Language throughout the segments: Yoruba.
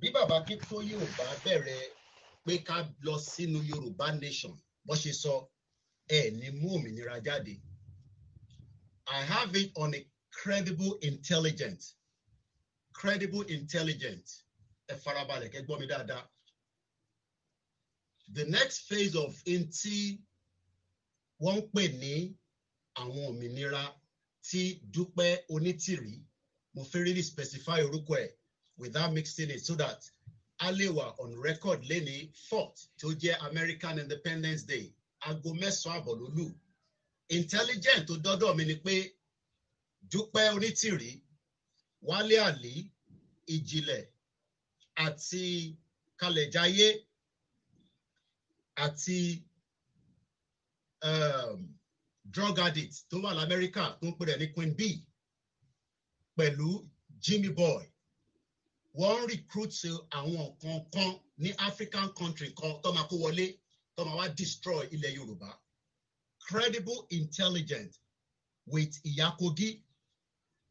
Bí bàbá Akíntóyè ò bá bẹ̀rẹ̀ pé ká lọ sínú Yorùbá nation, bó ṣe sọ ẹ ní mú òmìnira jáde. I have it on a credible intelligence, credible intelligence. Ẹ farabalẹ̀ kẹ́ gbọ́ mi dáadáa. The next phase of ntí wọ́n ń pè ní àwọn òmìnira tí Dúpẹ́ Onítìrí, mo fẹ́ really specify orúkọ ẹ̀ without mixing it so that a lè wà on record lẹ́ni 4th tó jẹ́ American Independence Day, aago 9:30 ló lù. Intelligent tó dọ́dọ̀ mi ni pé Dúpẹ́ Onítìrí, Wálé Àlí, Ìjìnlẹ̀ àti Kalẹ̀jayé àti drug addict tó wà lamẹ́ríkà tó ń pè rẹ̀ ní Queen B pẹ̀lú Jimmy Boy, wọ́n ń recruit àwọn kan ní African country kan tó máa kó wọlé, tó máa wá destroy ilẹ̀ Yorùbá. Credible intelligence with Ìyá Kogi.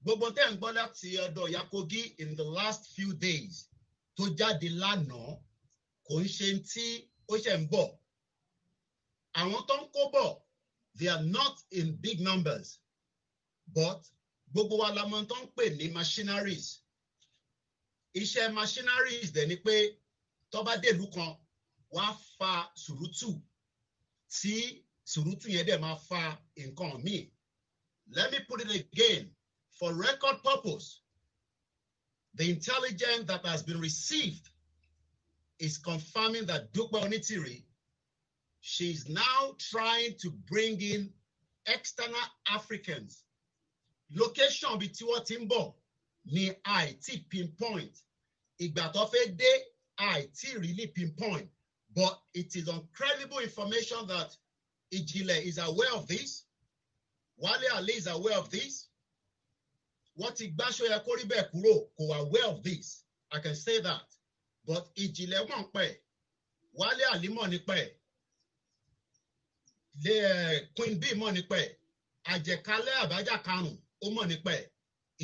Gbogbo tẹ́ ń gbọ́ láti ọ̀dọ̀ Ìyá Kogi in the last few days tó jáde lánàá, kò ń ṣe tí ó ṣe ń bọ̀. Àwọn tó ń kó bọ̀, they are not in big numbers, but gbogbo wa la mọ̀ tó ń pè ní machineries. Iṣẹ́ machineries dẹ̀ ni pé tó bá dèlú kan, wá fa sùrùtù, tí sùrùtù yẹn dẹ̀ máa fa nǹkan míì. Let me put it again for record purpose: the intelligence that has been received is confirming that Dupe Onitiri, she is now trying to bring in external Africans. Location bí tí wọ́n ti ń bọ̀ ní àìtí pinpoint. Ìgbà tó fẹ́ dé, àìtí really pinpoint, but it is on credible information that Ìjìnlẹ̀ is aware of this, Wale Ali is aware of this. Wọ́n ti gbáṣọ yẹ kó rí bẹ́ẹ̀ kúrò, kò aware of this, I can say that, but Ìjìnlẹ̀ mọ̀ pẹ̀, Wale Ali mọ̀ nípa ẹ̀, Queen B mọ̀ nípa ẹ̀, Àjẹkálẹ̀ Àbájá karùn-ún ó mọ̀ nípa ẹ̀,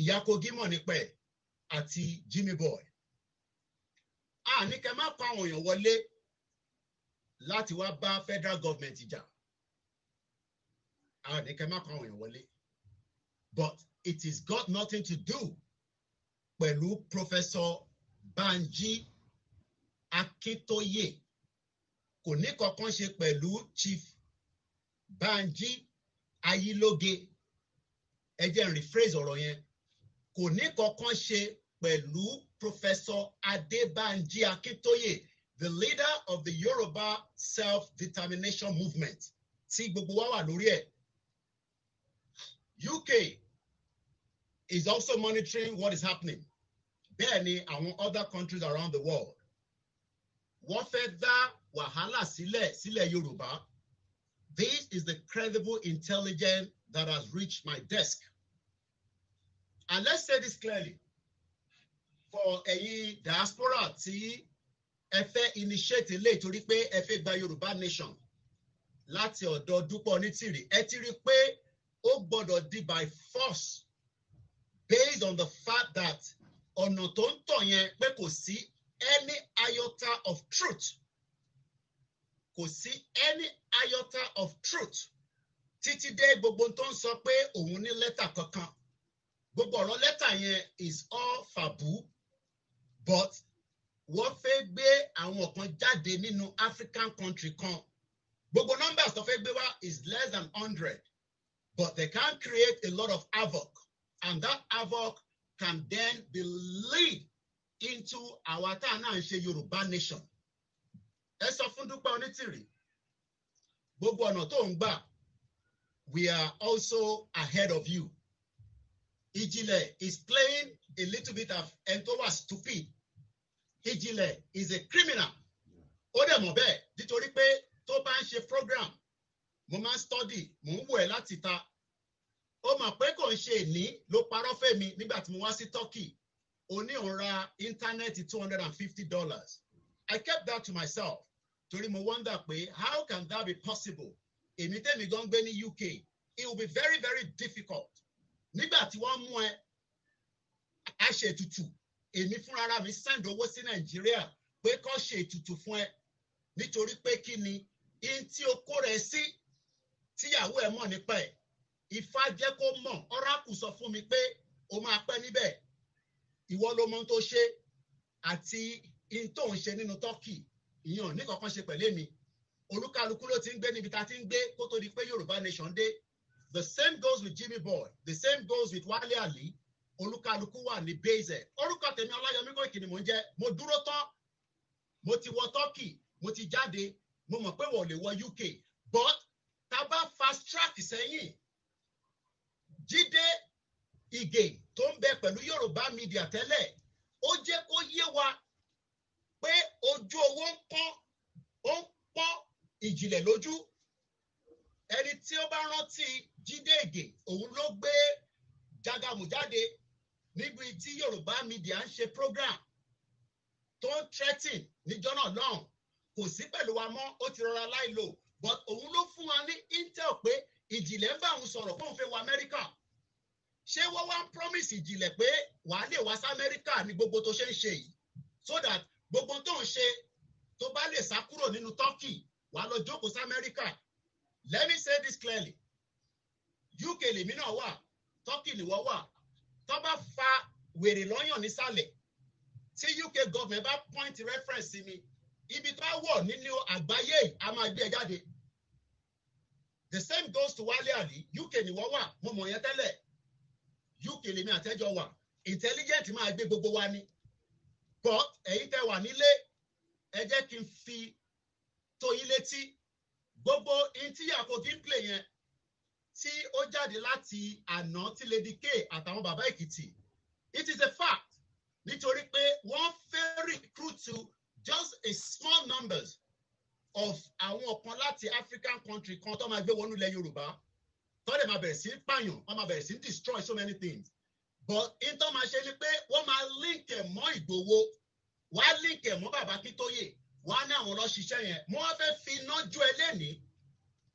Ìyá Kogi mọ̀ nípa ẹ̀ àti Jimmy Boy. A ní kẹ́ má kó àwọn èèyàn wọlé láti wá bá federal government jà. A ní kẹ́ má kó àwọn èèyàn wọlé, but it is got nothing to do pẹ̀lú Professor Banji Akintoye. Kò ní kankan ṣe pẹ̀lú Chief Banji Ayiloge. Ẹ jẹ́ n rephrase ọ̀rọ̀ yẹn: kò ní kankan ṣe pẹ̀lú Professor Adebanji Akintoye, the leader of the Yoruba self-determination movement tí gbogbo wa wà lórí ẹ̀. UK is also monitoring what is happening. Bẹ́ẹ̀ ni àwọn other countries around the world. Wọ́n fẹ́ dá wàhálà sílẹ̀ sílẹ̀ Yorùbá. This is the credible intelligence that has reached my desk. And let's say this clearly. For ẹ̀yin diaspora tí ẹ fẹ́ initiate ilé torí pé ẹ fẹ́ gba Yorùbá nation láti ọ̀dọ̀ Dúpẹ́ Onítìrì, ẹ ti rí i pé ó gbọ́dọ̀ di by force based on the fact that ọ̀nà tó ń tọ̀ yẹn pé kò sí any iota of truth, kò sí any iota of truth títí dé gbogbo tó ń sọ pé òun ní lẹ́tà kankan. Gbogbo ọ̀rọ̀ lẹ́tà yẹn is all fàbú, but wọ́n fẹ́ gbé àwọn kan jáde nínú African country kan. Gbogbo numbers tó fẹ́ gbé wá is less than 100, but they can create a lot of havoc, and that havoc can then be lead into àwa tá a náà ń ṣe Yorùbá nation. Ẹ sọ fún Dúpẹ́ Onítìrì, gbogbo ọ̀nà tó ń gbà, we are also ahead of you. Ìjìnlẹ̀ is playing a little bit of ẹni tó wà stupid. Ìjìnlẹ̀ is a criminal, ó dẹ̀ mọ̀ bẹ́ẹ̀, nítorí pé tó bá ń ṣe program, mo máa ń study, mò ń wò ẹ́ láti ta. Ó mọ̀ pé kò ń ṣe ìní ló parọ́ fẹ́mi nígbà tí mo wá sí Turkey. Ó ní òun ra íńtánẹ́ẹ̀tì $250. I kept that to myself torí mo wonder pé how can that be possible? Èmi tẹ́mi gan gbé ní UK, it will be very, very difficult. Nígbà tí wọ́n mú ẹ, a ṣètùtù. Èmi fúnra mi send owó sí Nàìjíríà pé kó ṣe ètùtù fún ẹ, nítorí pé kí ni in tí o kó rẹ sí tíyàwó ẹ mọ̀ nípa ẹ̀. Ifá jẹ́ kó mọ̀, oracle sọ fún mi pé o máa pẹ́ níbẹ̀. Ìwọ ló mọ ohun tó ṣe àti in tó ń ṣe nínú Turkey. Ìyẹn ò ní kankan ṣe pẹ̀lú èmi. Olúkálukú ló ti ń gbé níbi tá a ti ń gbé kó tó di pé Yorùbá Nation dé. The same goes with Jimmy Boy, the same goes with Wale Ali. Olúkálukú wà ní base. Orúkọ tèmi, Ọláyọmí Kóìkì ni mò ń jẹ́. Mo dúró tán. Mo ti wọ Turkey, mo ti jáde. Mo mọ̀ pé wọ́n lè wọ UK, but tá a bá fast track sẹ́yìn, Jídé Ìgè tó ń bẹ pẹ̀lú Yorùbá Media tẹ́lẹ̀, ó jẹ́ kó yé wa pé ojú owó ń pọ́n, ó ń pọ́n ìjìnlẹ̀ lójú. Ẹni tí ó bá rántí Jídé Ìgè, òun ló gbé Jagamu jáde níbi tí Yorùbá Media ń ṣe program tó ń threaten níjọ́ náà lọ́hùn. Kò sí pẹ̀lú wa mọ́, ó ti rọra láìlò, but òun ló fún wa ní intel pé ìjìnlẹ̀ ń bá òun sọ̀rọ̀ fóun fẹ́ wọ Amẹ́ríkà. Ṣé wọ́n wá ń promise ìjìnlẹ̀ pé wàá lè wá sí Amẹ́ríkà ní gbogbo tó ṣe ń ṣe yìí, so that gbogbo tó ń ṣe, tó bá lè sá kúrò nínú Turkey, wàá lọ jókòó sí Amẹ́ríkà? Let me say this clearly: UK lèmi náà wà, Turkey nìwọ wà. Tó bá fa wèrè lọ́yàn nísàlẹ̀, tí UK government bá point reference sí mi, ibi tó wọ̀ nínú àgbáyé, a máa gbé ẹ jáde. The same goes to Wale Ali. UK nìwọ wà, mo mọ̀ yẹn tẹ́lẹ̀. UK lèmi àtẹ́jọ́ wà. Intelligent máa gbé gbogbo wa ni. But ẹ̀yin tẹ́ wà nílé, ẹ jẹ́ kí n fi tó yín létí gbogbo in tí Yakogi ń play yẹn tí ó jáde láti àná, tí Lady K àtàwọn bàbá Èkìtì. It is a fact, nítorí pé wọ́n fẹ́ recruit to just a small numbers of àwọn kan láti African country kan tó máa gbé wọnú ilẹ̀ Yorùbá, tó dẹ̀ máa bẹ̀rẹ̀ sí í pààyàn, wọ́n máa bẹ̀rẹ̀ sí í destroy so many things. But in tó máa ṣe ni pé wọ́n máa link ẹ̀ mọ́ Ìgbòho, wàá link ẹ̀ mọ́ bàbá Akíntóyè, wàá ní àwọn lọ ṣiṣẹ́ yẹn. Mo wá fẹ́ fi iná jó ẹ lẹ́nìí,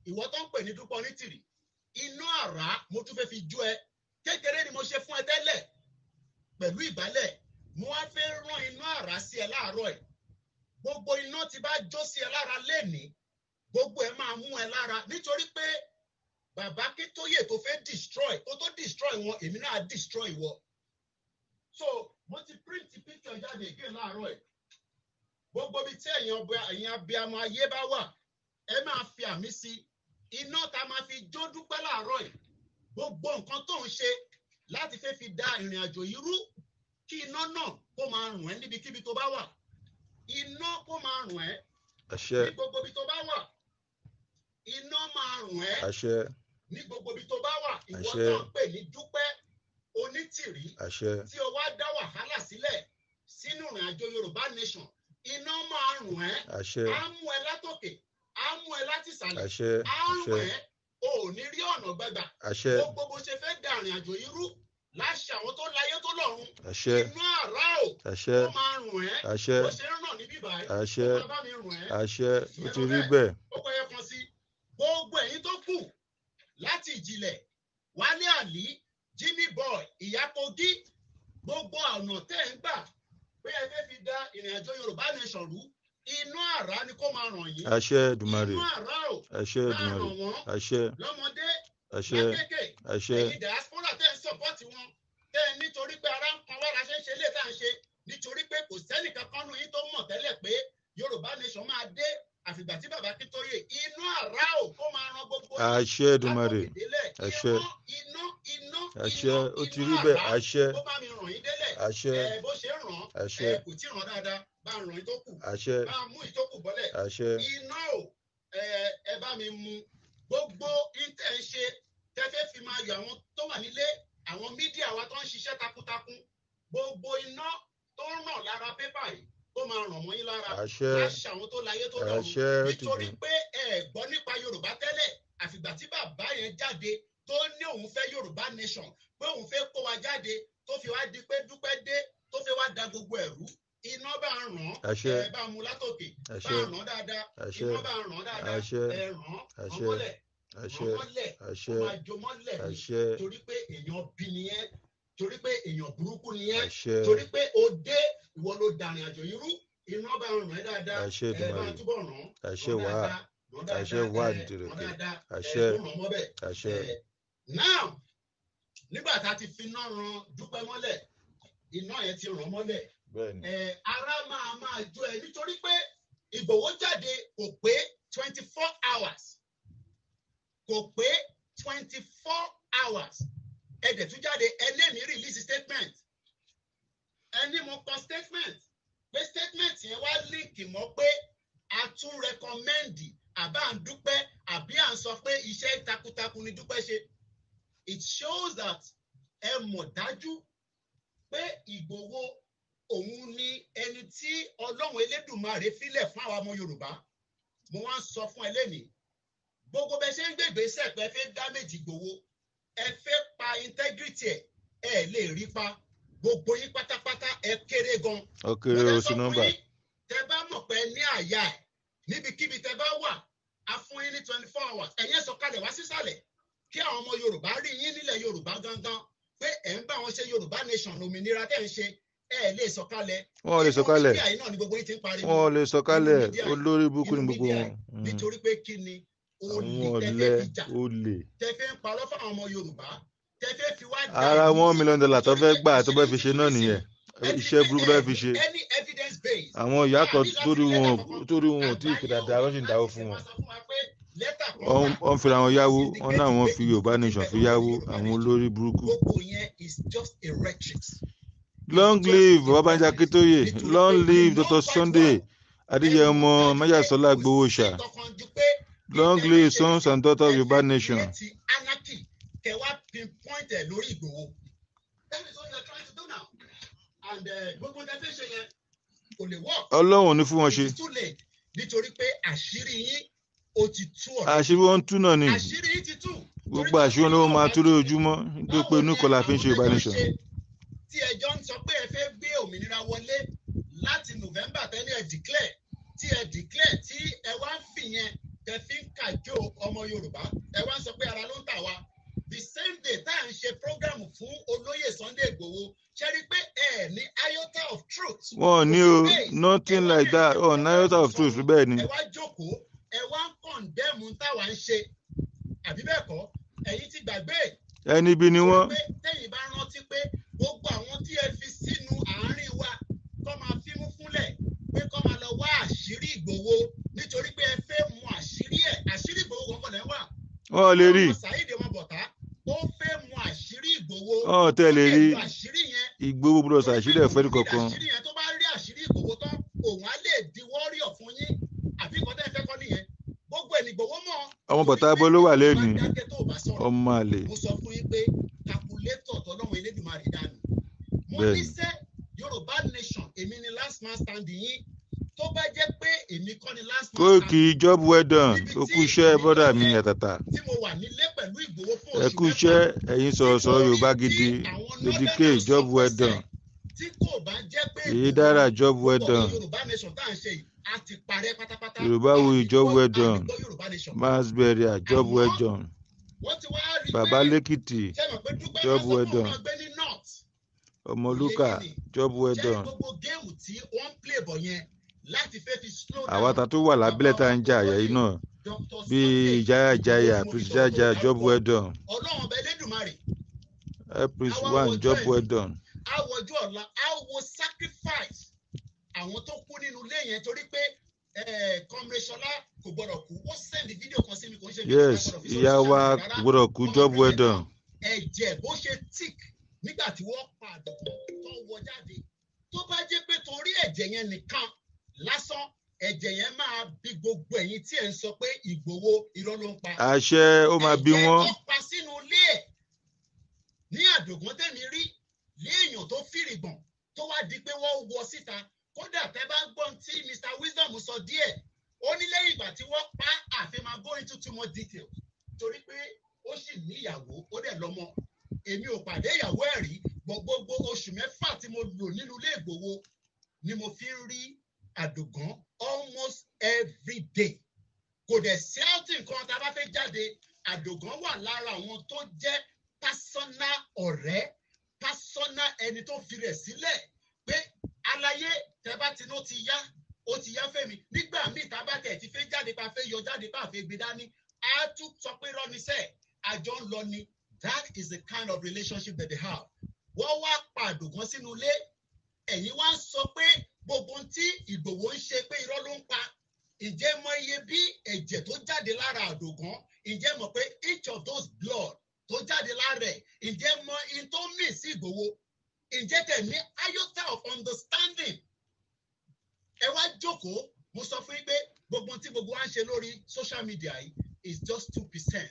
ìwọ tó ń pè ní Dúpẹ́ Onítìrì. Iná àrá mo tún fẹ́ fi jó ẹ. Kékeré ni mo ṣe fún ẹ tẹ́lẹ̀ pẹ̀lú ìgbálẹ̀. Mo wá fẹ́ rán iná àrá sí ẹ láàárọ̀ ẹ̀. Gbogbo iná tí bá jó sí ẹ lára lẹ́nìí, gbogbo ẹ máa mú ẹ lára, nítorí pé bàbá Akíntóyè tó fẹ́ destroy, kó tó destroy wọn, èmi náà destroy wọ. So mo ti print picture jáde again láàárọ̀ ẹ̀. Gbogbo ibi tí ẹ̀yin ọba, ẹ̀yin abiyamọ ayé bá wà, ẹ máa fi àmì sí. Iná tá a máa fi jó Dúpẹ́ láàárọ̀ yìí, gbogbo nǹkan tó ń ṣe láti fẹ́ fi da ìrìn àjò yìí rú, kí iná náà kó máa rùn ẹ́ níbikíbi tó bá wà. Iná kó máa rùn ẹ́ Àṣẹ. ní gbogbo ibi tó bá wà. Iná máa rùn ẹ́ Àṣẹ. ní gbogbo ibi tó bá wà, ìwọ Àṣẹ. náà pè ní Dúpẹ́ Onítìrí, Àṣẹ. tí o wá dá wàhálà sílẹ̀ sínú ìrìn àjò Yorùbá Nation, iná máa rùn ẹ́. Àṣẹ. Á mú ẹ látòkè, á mú ẹ láti ìsàlẹ̀, Àṣẹ. á Àṣẹ. rùn ẹ́, o ò ní rí ọ̀nà gbẹgbà. Àṣẹ. Gbogbo bó ṣe fẹ́ da ìrìn àjò yìí rú, láṣẹ àwọn tó láyé tó lọ́run, Àṣẹ. iná àrá ò Àṣẹ. ó máa rùn ẹ́. Àṣẹ. Bó ṣe ń ràn níbí báyìí, Àṣẹ. ó máa bá mi rùn ẹ́. Àṣẹ, ó Ìyẹn ti lọ rí bẹ́ẹ̀. bẹ́ẹ̀. Ó kọ́ yẹ kan sí gbogbo ẹ̀yin tó kù láti ìjìnlẹ̀, Wálé Àlí, Jimmy Boy, Ìyá Kogi, gbogbo ọ̀nà tẹ́ ń gbà pé ẹ fẹ́ fi da ìrìn àjò Yorùbá Nation rú, inú àrá ni kó máa ràn yín. Àṣẹ Èdùmàrè. Inú àrá ò Àṣẹ máa Èdùmàrè. ràn wọ́n Àṣẹ. lọ́mọdé, Àṣẹ. lákékè, Àṣẹ. ẹ̀yin diaspora tẹ́ ń support wọn, tẹ́ ẹ nítorí pé ara ń kan wá la ṣe ń ṣe lé tá à ń ṣe, nítorí pé kò sẹ́nìkan kan nù yín tó mọ̀ tẹ́lẹ̀ pé Yorùbá Nation máa dé àfìgbà tí bàbá Akíntóyè. Inú àrá ò kó máa ran gbogbo yín Àṣẹ Èdùmàrè. látòkè délẹ̀. Àṣẹ. Iná, iná, iná, Àṣẹ. iná, Ó ti iná rí bẹ́ẹ̀. àrá Àṣẹ. kó bá mi ràn yín délẹ̀. Àṣẹ. Ẹ bó ṣe ń ràn, Àṣẹ. ẹ kò tí ì ràn dáadáa, bá ń ràn yín tó kù, Àṣẹ. bá mú ìtókù bọ́lẹ̀. Àṣẹ. Iná ò, ẹ bá mi mú gbogbo intẹ́ ń ṣe tẹ́fẹ́ fi máa yọ àwọn tó wà nílé, àwọn media wa tó ń ṣiṣẹ́ takuntakun, gbogbo iná tó ń ràn lára pépà yìí, kó máa ràn wọ́n yín lára Àṣẹ. láṣẹ àwọn tó láyé tó lọ́run. Àṣẹ, ó ti Nítorí dùn. pé ẹ gbọ́ nípa Yorùbá tẹ́lẹ̀, àfìgbà tí bàbá yẹn jáde tó ní òun fẹ́ Yorùbá Nation, pé òun fẹ́ kó wa jáde, tó fi wá di pé Dúpẹ́ dé tó fi wá da gbogbo ẹ̀rú. Iná bá ń ràn, Àṣẹ. ẹ bá mú látòkè, bá Àṣẹ. ń ràn dáadáa. Àṣẹ. Iná bá ń ràn dáadáa. Àṣẹ. Ẹ ràn ràn Àṣẹ. mọ́lẹ̀, ràn Àṣẹ. mọ́lẹ̀, ó Àṣẹ. máa jó mọ́lẹ̀ ni, Àṣẹ. torí pé èèyàn bí nìyẹn. Torí pé èèyàn burúkú ni ẹ́. Àṣẹ. Torí pé o dé, ìwọ ló dàrin àjò irú iná bá ràn ẹ́ dáadáa. Àṣẹ Ẹ bá Èdùmàrè. túbọ̀ ràn Àṣẹ ràn wàá. dáadáa, ràn dáadáa, Àṣẹ wàá ẹ, ràn nìtìrẹ̀kẹ̀. dáadáa, ẹ, Àṣẹ. tó ràn mọ́bẹ̀. Àṣẹ. Now, nígbà tá a ti fi iná ran Dúpẹ́ mọ́lẹ̀, iná yẹn ti ràn mọ́lẹ̀. Bẹ́ẹ̀ni. Ara máa jó ẹ nítorí pé Ìgbòho jáde kò pé 24 hours, kò pé 24 hours, ẹ dẹ̀ tún jáde, ẹ lémi release statement, ẹ ní mo kọ statement, pé statement yẹn wá link mọ́ pé a tún recommend àbá ń dúpẹ́ àbí à ń sọ pé iṣẹ́ takuntakun ni Dúpẹ́ ṣe. It shows that ẹ mọ̀ dájú pé Ìgbòho òun ni ẹni tí Ọlọ́run Elédùmarè filẹ̀ fún àwa ọmọ Yorùbá. Mo wá ń sọ fún ẹ lẹ́nìí, gbogbo bẹ ṣe ń gbé ìgbésẹ̀ pé ẹ fẹ́ damage Ìgbòho, ẹ fẹ́ pa integrity ẹ, ẹ lè rí pa. Gbogbo yín pátápátá, ẹ kéré gan. Ó kéré Mo o dẹ̀ sí sọ fún nọ́mbà. yín, tẹ bá mọ̀ pé ẹ ní àyà ẹ̀, níbikíbi tẹ bá wà, a fún yín ní 24 hours, ẹ̀yin ẹ̀ sọ̀kalẹ̀ wá sísàlẹ̀ kí àwọn ọmọ Yorùbá rí yín nílẹ̀ Yorùbá gangan pé ẹ̀ ń bá wọn ṣe Yorùbá nation, òmìnira tẹ̀ ń ṣe. Ẹ̀ lè sọ̀kalẹ̀. Wọn ò lè Inú sọ̀kalẹ̀. media yìí náà ni gbogbo yín ti ń pariwo. Wọn ò lè sọ̀kalẹ̀. Inú media yìí, Olórí burúkú inú ni gbogbo media wọn. yìí. Nítorí pé kí ni? Olè Àwọn tẹ ọ̀lẹ fẹ́ fi jà, olè. tẹ fẹ́ ń parọ́ fáwọn ọmọ Yorùbá, tẹ fẹ́ fi wá dá Ara ìlú one rú. million dollar tó Nítorí fẹ́ pé gbà tó àṣírí fẹ́ fi ti ṣe tú náà nísìnyí. nìyẹn. Ẹ ti rí Iṣẹ́ pé burúkú ẹ tó fẹ́ fi ní ṣe. any evidence base. Àwọn ìyá kan Àbí láti torí lẹ́tà wọn kankan. torí wọn ò tí ì pè Àgbáyé dáadáa, ò wọ́n sì ń dáwó láti fún ṣe wọn. máa sọ fún wa pé lẹ́tà kan Wọ́n wà wọ́n fira wọn yáwó, wọ́n náà syndicate wọ́n pé fi Yorùbá nation fi ibẹ̀ yáwó, Yorùbá àwọn nation. olórí burúkú. Gbogbo yẹn is just a rhetoric. Long Just live a Baba Banji rhetoric. Akintoye, Nítorí long pé you live know Dr. quite Sunday well, ẹ mọ̀ Adéyẹmọ dájú pé Májàsọ́lá kò Igboho sí Òòṣà. kankan ju pé Long ìtẹ́ live fẹ́ ṣe sons and daughters of ẹ Yorùbá fẹ́ nation. create anarchy, kẹ wá pinpoint ẹ lórí Ìgbòho. That is what you are trying to do now. And gbogbo tẹ fẹ́ ṣe yẹn kò lè work. Ọlọ́run ò ní fún wọn It ṣe. is too late nítorí pé àṣírí yín ó ti tú already. Àṣírí wọn ń tú náà ni. Àṣírí yín ti tú. Torí Gbogbo tí àṣírí wọn àṣírí ló yín ò máa bá tú tú, lójoojúmọ́ nítorí pé báwo inú ni kan la fi ń àwọn ṣe Yorùbá tẹjọ ń nation. ṣe tí ẹjọ́ ń sọ pé ẹ fẹ́ gbé òmìnira wọlé láti November tẹ́lẹ̀ ẹ declare, tí ẹ declare, tí ẹ wá ń fìyẹn tẹ fi ń kàjọ ọmọ Yorùbá, ẹ wá ń sọ pé ara ló ń tà wá, the same day tá à ń ṣe program fún olóyè Sunday Igboho? Ṣe rí i pé ẹ ní iota of truth? Wọn ò Kò ní sí o, base. Ẹ nothing wá like lẹ̀ ń that. ṣe Ọ̀ ní program iota of truth sọnù, bẹ́ẹ̀ ni. ẹ wá jókòó, ẹ wá ń condemn táwa ń ṣe, àbí bẹ́ẹ̀ kọ́? Ẹ̀yin ti gbàgbé. Ẹni bí ni Torí wọ́n. pé tẹ́yìn bá rántí pé gbogbo àwọn tí ẹ fi sínú àárín wa kọ́ máa fímú fúnlẹ̀ pé kọ́ máa lọ wá àṣírí Ìgbòho nítorí pé ẹ fẹ́ mú àṣírí ẹ̀, àṣírí Ìgbòho kankan lẹ́ wà. Wọn ò lè rí. Ọmọ Saheed ọmọ Bọ̀tá ó fẹ́ mú àṣírí Ìgbòho. Wọn ò tẹ̀ Ó lè lè rí. lo àṣírí yẹn Ìgbòho gbọ́dọ̀ torí pé ṣàṣírí ẹ̀fẹ́ òun ní kankan. àṣírí yẹn. Tó bá rí àṣírí Ìgbòho tán, òun á lè di warrior fún yín, àbí nǹkan tẹ́ ẹ fẹ́ kọ́ nìyẹn? Gbogbo ẹ̀ ní Ìgbòho mọ̀ Ọmọ torí Bọ̀tá pé bọ́ ló wà tó bá lẹ́nu. dákẹ́, tó o bá sọ̀rọ̀, Ọmọ àlè. mo sọ fún yín pé calculator tọ́lọ́run Elédùmarè dànù. Mo Bẹ́ẹ̀ni. ní sẹ́ Yorùbá nation, èmi ni last man standing yín. Tó bá jẹ́ pé èmi kọ́ ni last man Kóìkì standing job well done. níbi Ó tí kú iṣẹ́ èmi brother kọ́ mi jẹ́ àtàtà. tí mo wà nílé pẹ̀lú Ìgbòho fún Ẹ oṣù kú 6 iṣẹ́ ẹ̀yin sọ̀rọ̀sọ̀rọ̀ nítorí Yorùbá tí gidi. àwọn Lady K northerners sọ job pé well sẹ́ done. tí kò bá jẹ́ pé Èyí Ìgbòho dára job well gbogbo ọ̀rọ̀ done. Yorùbá nation tá à ń ṣe yìí á ti parẹ́ pátápátá. Yorùbá Wuyì Àní job gbọ́ well àní done. gbọ́ Yorùbá nation. Masberia job Àmọ́ well done. wọ́n ti wá rí i Bàbá pé Lẹ́kìtì ṣé mọ̀ pé Dúpẹ́ job máa sọ well pé òun done. náà gbé ní north? Kò yé Ọmọlúkà yín ni. job well Ṣé done. gbogbo game tí wọ́n ń play bọ̀ yẹn láti fẹ́ fi slow Àwa down ta tó wà bàbá lábẹ́lẹ̀ tá wa ń jà àyà yìí Akíntóyè, náà Dr. bíi Sunday Jaya Ìgbòho Jaya tí mo fi Prince sọ̀rọ̀ tó Jaja job dárúkọ well done. Ọlọ́run ọba Elédùmarè Prince á wá One wọjọ́ job well ẹ̀mí, done. á wọjọ́ ọ̀la, á wo sacrifice àwọn tó kú nínú ilé yẹn, torí pé Comrade Ṣọlá kò gbọdọ̀ kú. Ó send fídíò kan sí mi, kò ń ṣe fídíò kan Yes, gbọdọ̀ fi sórí ìyá social wa media kò rárá. gbọ́dọ̀ kú Wọ́n máa job bring well it done. down. Ẹ̀jẹ̀ bó ṣe thick nígbà tí wọ́n pa àdùnkún tó wọ jáde, tó bá jẹ́ pé torí ẹ̀jẹ̀ yẹn nìkan lásán, ẹ̀jẹ̀ yẹn máa bí gbogbo ẹ̀yin tí ẹ̀ ń sọ pé Ìgbòho irọ́ ló ń pa. Àṣẹ, ó máa bí Ẹ̀jẹ̀ wọ́n. tó pa sínú ilé ẹ̀ ní àdògán tẹ̀mí rí léèyàn tó fìrìgbọ̀n tó wá di pé wọ́n wọ síta. Kódà tẹ́ bá gbọ́n tí Mr Wisdom sọ díẹ̀, ó ní lẹ́yìn ìgbà tí wọ́n pa, àfi máa go into too much detail torí pé ó sì níyàwó, ó dẹ̀ lọ́mọ. Èmi ò pàdé ìyàwó ẹ̀ rí gbọ́. Gbogbo oṣù 6 tí mo lò nínú ilé Ìgbòho ni mo fi ń rí àdògán almost every day. Kò dẹ̀ sí outing kan tá a bá fẹ́ jáde, àdògán wà lára àwọn tó jẹ́ personal ọ̀rẹ́, personal Personal, ẹni tó fi rẹ̀ sílẹ̀ pé aláyé tẹ bá ti ní ó ti yá, ó ti yá fẹ́mi. Nígbà míì tá a bá tẹ̀ ti fẹ́ jáde, pa fẹ́ yọ jáde, pa fẹ́ gbé dání, á tún sọ pé rọ́nisẹ́ àjọ ń lọ ni. That is the kind of relationship that they have. Wọ́n wá pa Àdògán sínú ilé, ẹ̀yin wá ń sọ pé gbogbo ohun tí Ìgbòho ń ṣe, pé irọ́ ló ń pa. Ǹjẹ́ mọ iye bí ẹ̀jẹ̀ tó jáde lára Àdògán? Ǹjẹ́ mọ̀ pé each of those blood tó jáde lára ẹ̀, ǹjẹ́ mọ in tó mì sí Ìgbòho? Ǹjẹ́ tẹ̀ ní iota of understanding? Ẹ wá jókòó, mo sọ fún yín pé gbogbo ohun tí gbogbo wa ń ṣe lórí social media yìí is just 2%.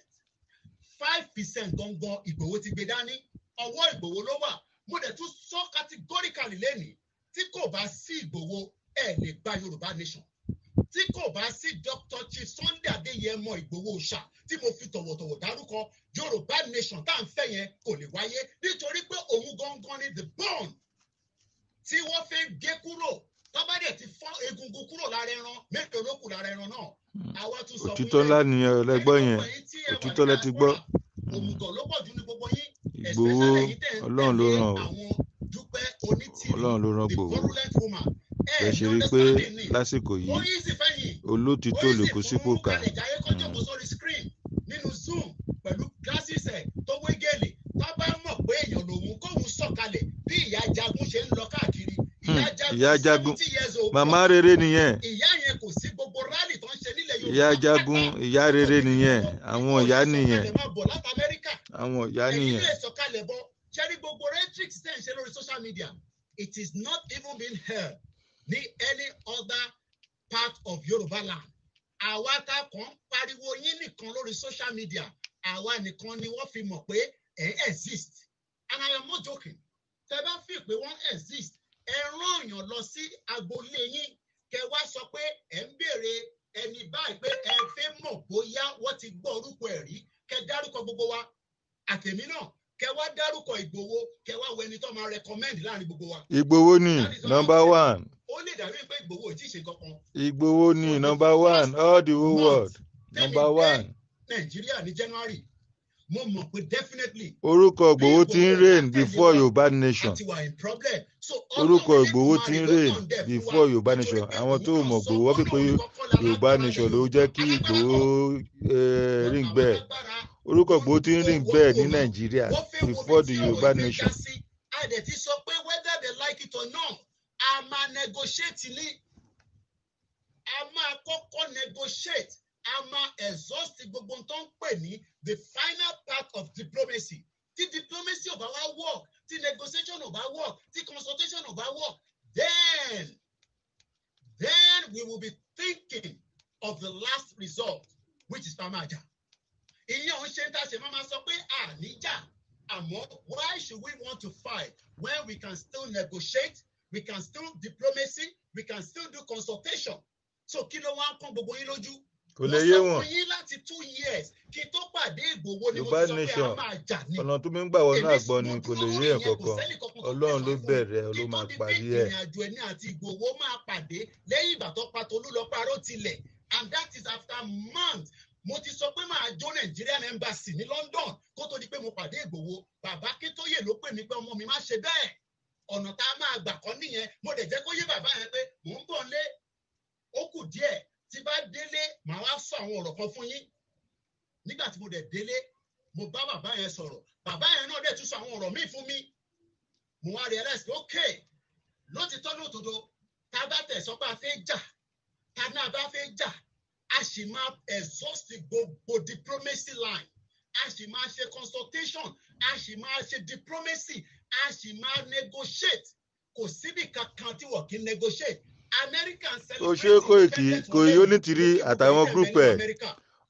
5% gangan, Ìgbòho ti gbé dání, ọwọ́ Ìgbòho ló wà. Mo dẹ̀ tún sọ categorically lẹ́nìí, tí kò bá sí Ìgbòho, ẹ lè gba Yorùbá nation. Tí kò bá sí Dr. Chief Sunday Adéyẹmọ Ìgbòho ṣá tí mo fi tọ̀wọ̀tọ̀wọ̀ dárúkọ, Yorùbá nation tá à ń fẹ́ yẹn kò lè wáyé, nítorí pé òun gangan ni the bone tí wọ́n fẹ́ gé kúrò. Tó bá dẹ̀ ti fọ́ egungun kúrò lára ẹran, mélòó ló kù lára ẹran náà? Àwa tún sọ fún Òtítọ́ ńlá nìyẹn ọlẹ́gbọ́n yẹn. ẹ̀yin tí ẹ wà Òtítọ́ lẹ ti gbọ́. Òmùgọ̀ ló pọ̀ jù ní gbogbo yín. Ìgbòho, Especially ẹ̀yin tẹ́ ń Ọlọ́run ló tẹ̀lé ràn ó. àwọn Dúpẹ́ Onítìrí, Ọlọ́run ló ràn the Ìgbòho. virulent woman. Ẹ Ẹ ní ṣe rí i pé understanding ni. lásìkò Ó yìí, easy fẹ́yìn, olótìtọ́ ó lè easy kó sípò fún kà. Kàlẹ̀jáyé kó jókòó sórí screen nínú Zoom pẹ̀lú glasses ẹ̀ tó wé gèlè. Tó bá mọ̀ pé èèyàn lòun, kóun sọ̀kalẹ̀ bí ìyá Jagun ṣe ń lọ káàkiri. Ìyá Ìyá Jagun, Jagun, 70 years old. Màmá rere nìyẹn. Ìyá yẹn, kò sí gbogbo rally tó ń ṣe nílẹ̀ Yorùbá Ìyá Jagun, pátá. ìyá rere nìyẹn. Àwọn ìyá nìyẹn. Sọ̀kalẹ̀ máa bọ̀ láti Amẹ́ríkà. Àwọn ìyá Ẹ̀yin nìyẹn. lè sọ̀kalẹ̀ bọ̀. Ṣẹ́rí gbogbo rhetorics tẹ̀ ń ṣe lórí social media, it is not even being heard ní any other part of Yorùbá land. Àwa tá a kàn ń pariwo yín nìkan lórí social media, àwa nìkan ni wọ́n fi mọ̀ pé ẹ̀ exist, and I am not joking. Tẹ bá fi pé wọ́n exist, ẹ rán èèyàn lọ sí agboolé yín, kẹ wá sọ pé ẹ ń béèrè ẹni báyìí, pé ẹ fẹ́ mọ̀ bóyá wọ́n ti gbọ́ orúkọ ẹ̀ rí. Kẹ dárúkọ gbogbo wa, àtẹ̀mí náà, kẹ wá dárúkọ Ìgbòho, kẹ wá wo ẹni tó máa recommend láàrin gbogbo wa. Ìgbòho ni number one. Ó lè dàbí pé Ìgbòho ò tí ì ṣe kankan. Ìgbòho ni number one, all the whole world number one. Nàìjíríà ní January, mo mọ̀ pé definitely Orúkọ Ìgbòho ti ń reign before Yorùbá nation. àti wà in problem. So Orúkọ Ìgbòho ti ń reign before Yorùbá nation. Àwọn tó mọ̀ Ìgbòho, wọ́n fi pé Yorùbá nation ló jẹ́ kí Ìgbòho ring bell. Orúkọ Ìgbòho ti ń ring bell ní Nàìjíríà before the Yorùbá nation. A dẹ̀ ti sọ pé whether they like it or not, a máa negotiate ní, a máa kọ́kọ́ negotiate, a máa exhaust gbogbo tó ń pè ní the final part of diplomacy. Tí diplomacy ò bá wá work, tí negotiation ò bá work, tí consultation ò bá work, then we will be thinking of the last result, which is pamaja. Ìyẹn ò ń ṣe ń tà ṣe máa ma sọ pé àníjà. Àmọ́ why should we want to fight when we can still negotiate, we can still diplomacy, we can still do consultation? So kí ló wá ń kán gbogbo yín lójú? Kò lè yé Mo sọ wọn. fún yín láti 2 years kí n tó pàdé Ìgbòho ni mo Yorùbá ti sọ pé a nation, máa jà ní. ọ̀nà tó mi ń gbà wọnú àgbọn ni kò lè yé ẹ̀ kankan. Ọlọ́run ló bẹ̀rẹ̀, ló máa parí ẹ̀. Ìrìn àjò ẹni àti Ìgbòho máa pàdé lẹ́yìn ìgbà tó pa Tolú lọ parọ́ tilẹ̀, and that is after months. Mo ti sọ pé máa jó Nigerian Embassy ní London kó tó di pé mo pàdé Ìgbòho. Bàbá Akíntóyè ló pè mí pé ọmọ mi, má ṣe bẹ́ẹ̀, ọ̀nà tá a máa gbà kọ́ nìyẹn. Mo dẹ̀ jẹ́ kó yé bàbá yẹn pé mò ń bọ̀ lé, ó kù díẹ̀, tí bá délé màá wá sọ àwọn ọ̀rọ̀ kan fún yín. Nígbà tí mo dẹ̀ délé, mo bá bàbá yẹn sọ̀rọ̀, bàbá yẹn náà dẹ̀ tún sọ àwọn ọ̀rọ̀ míì fún mi. Mo wá realize pé okay, lótìtọ́ lótòdó, tá a bá tẹ̀ sọ pé a fẹ́ jà, tá a náà bá fẹ́ jà, a sì máa exhaust gbogbo diplomacy line, a sì máa ṣe consultation, a sì máa ṣe diplomacy, a sì máa negotiate. Kò síbi kankan tí wọ́n kì í negotiate. American Ó ṣe Kóìkì, Kòyí Onítìrí àtàwọn group ẹ̀,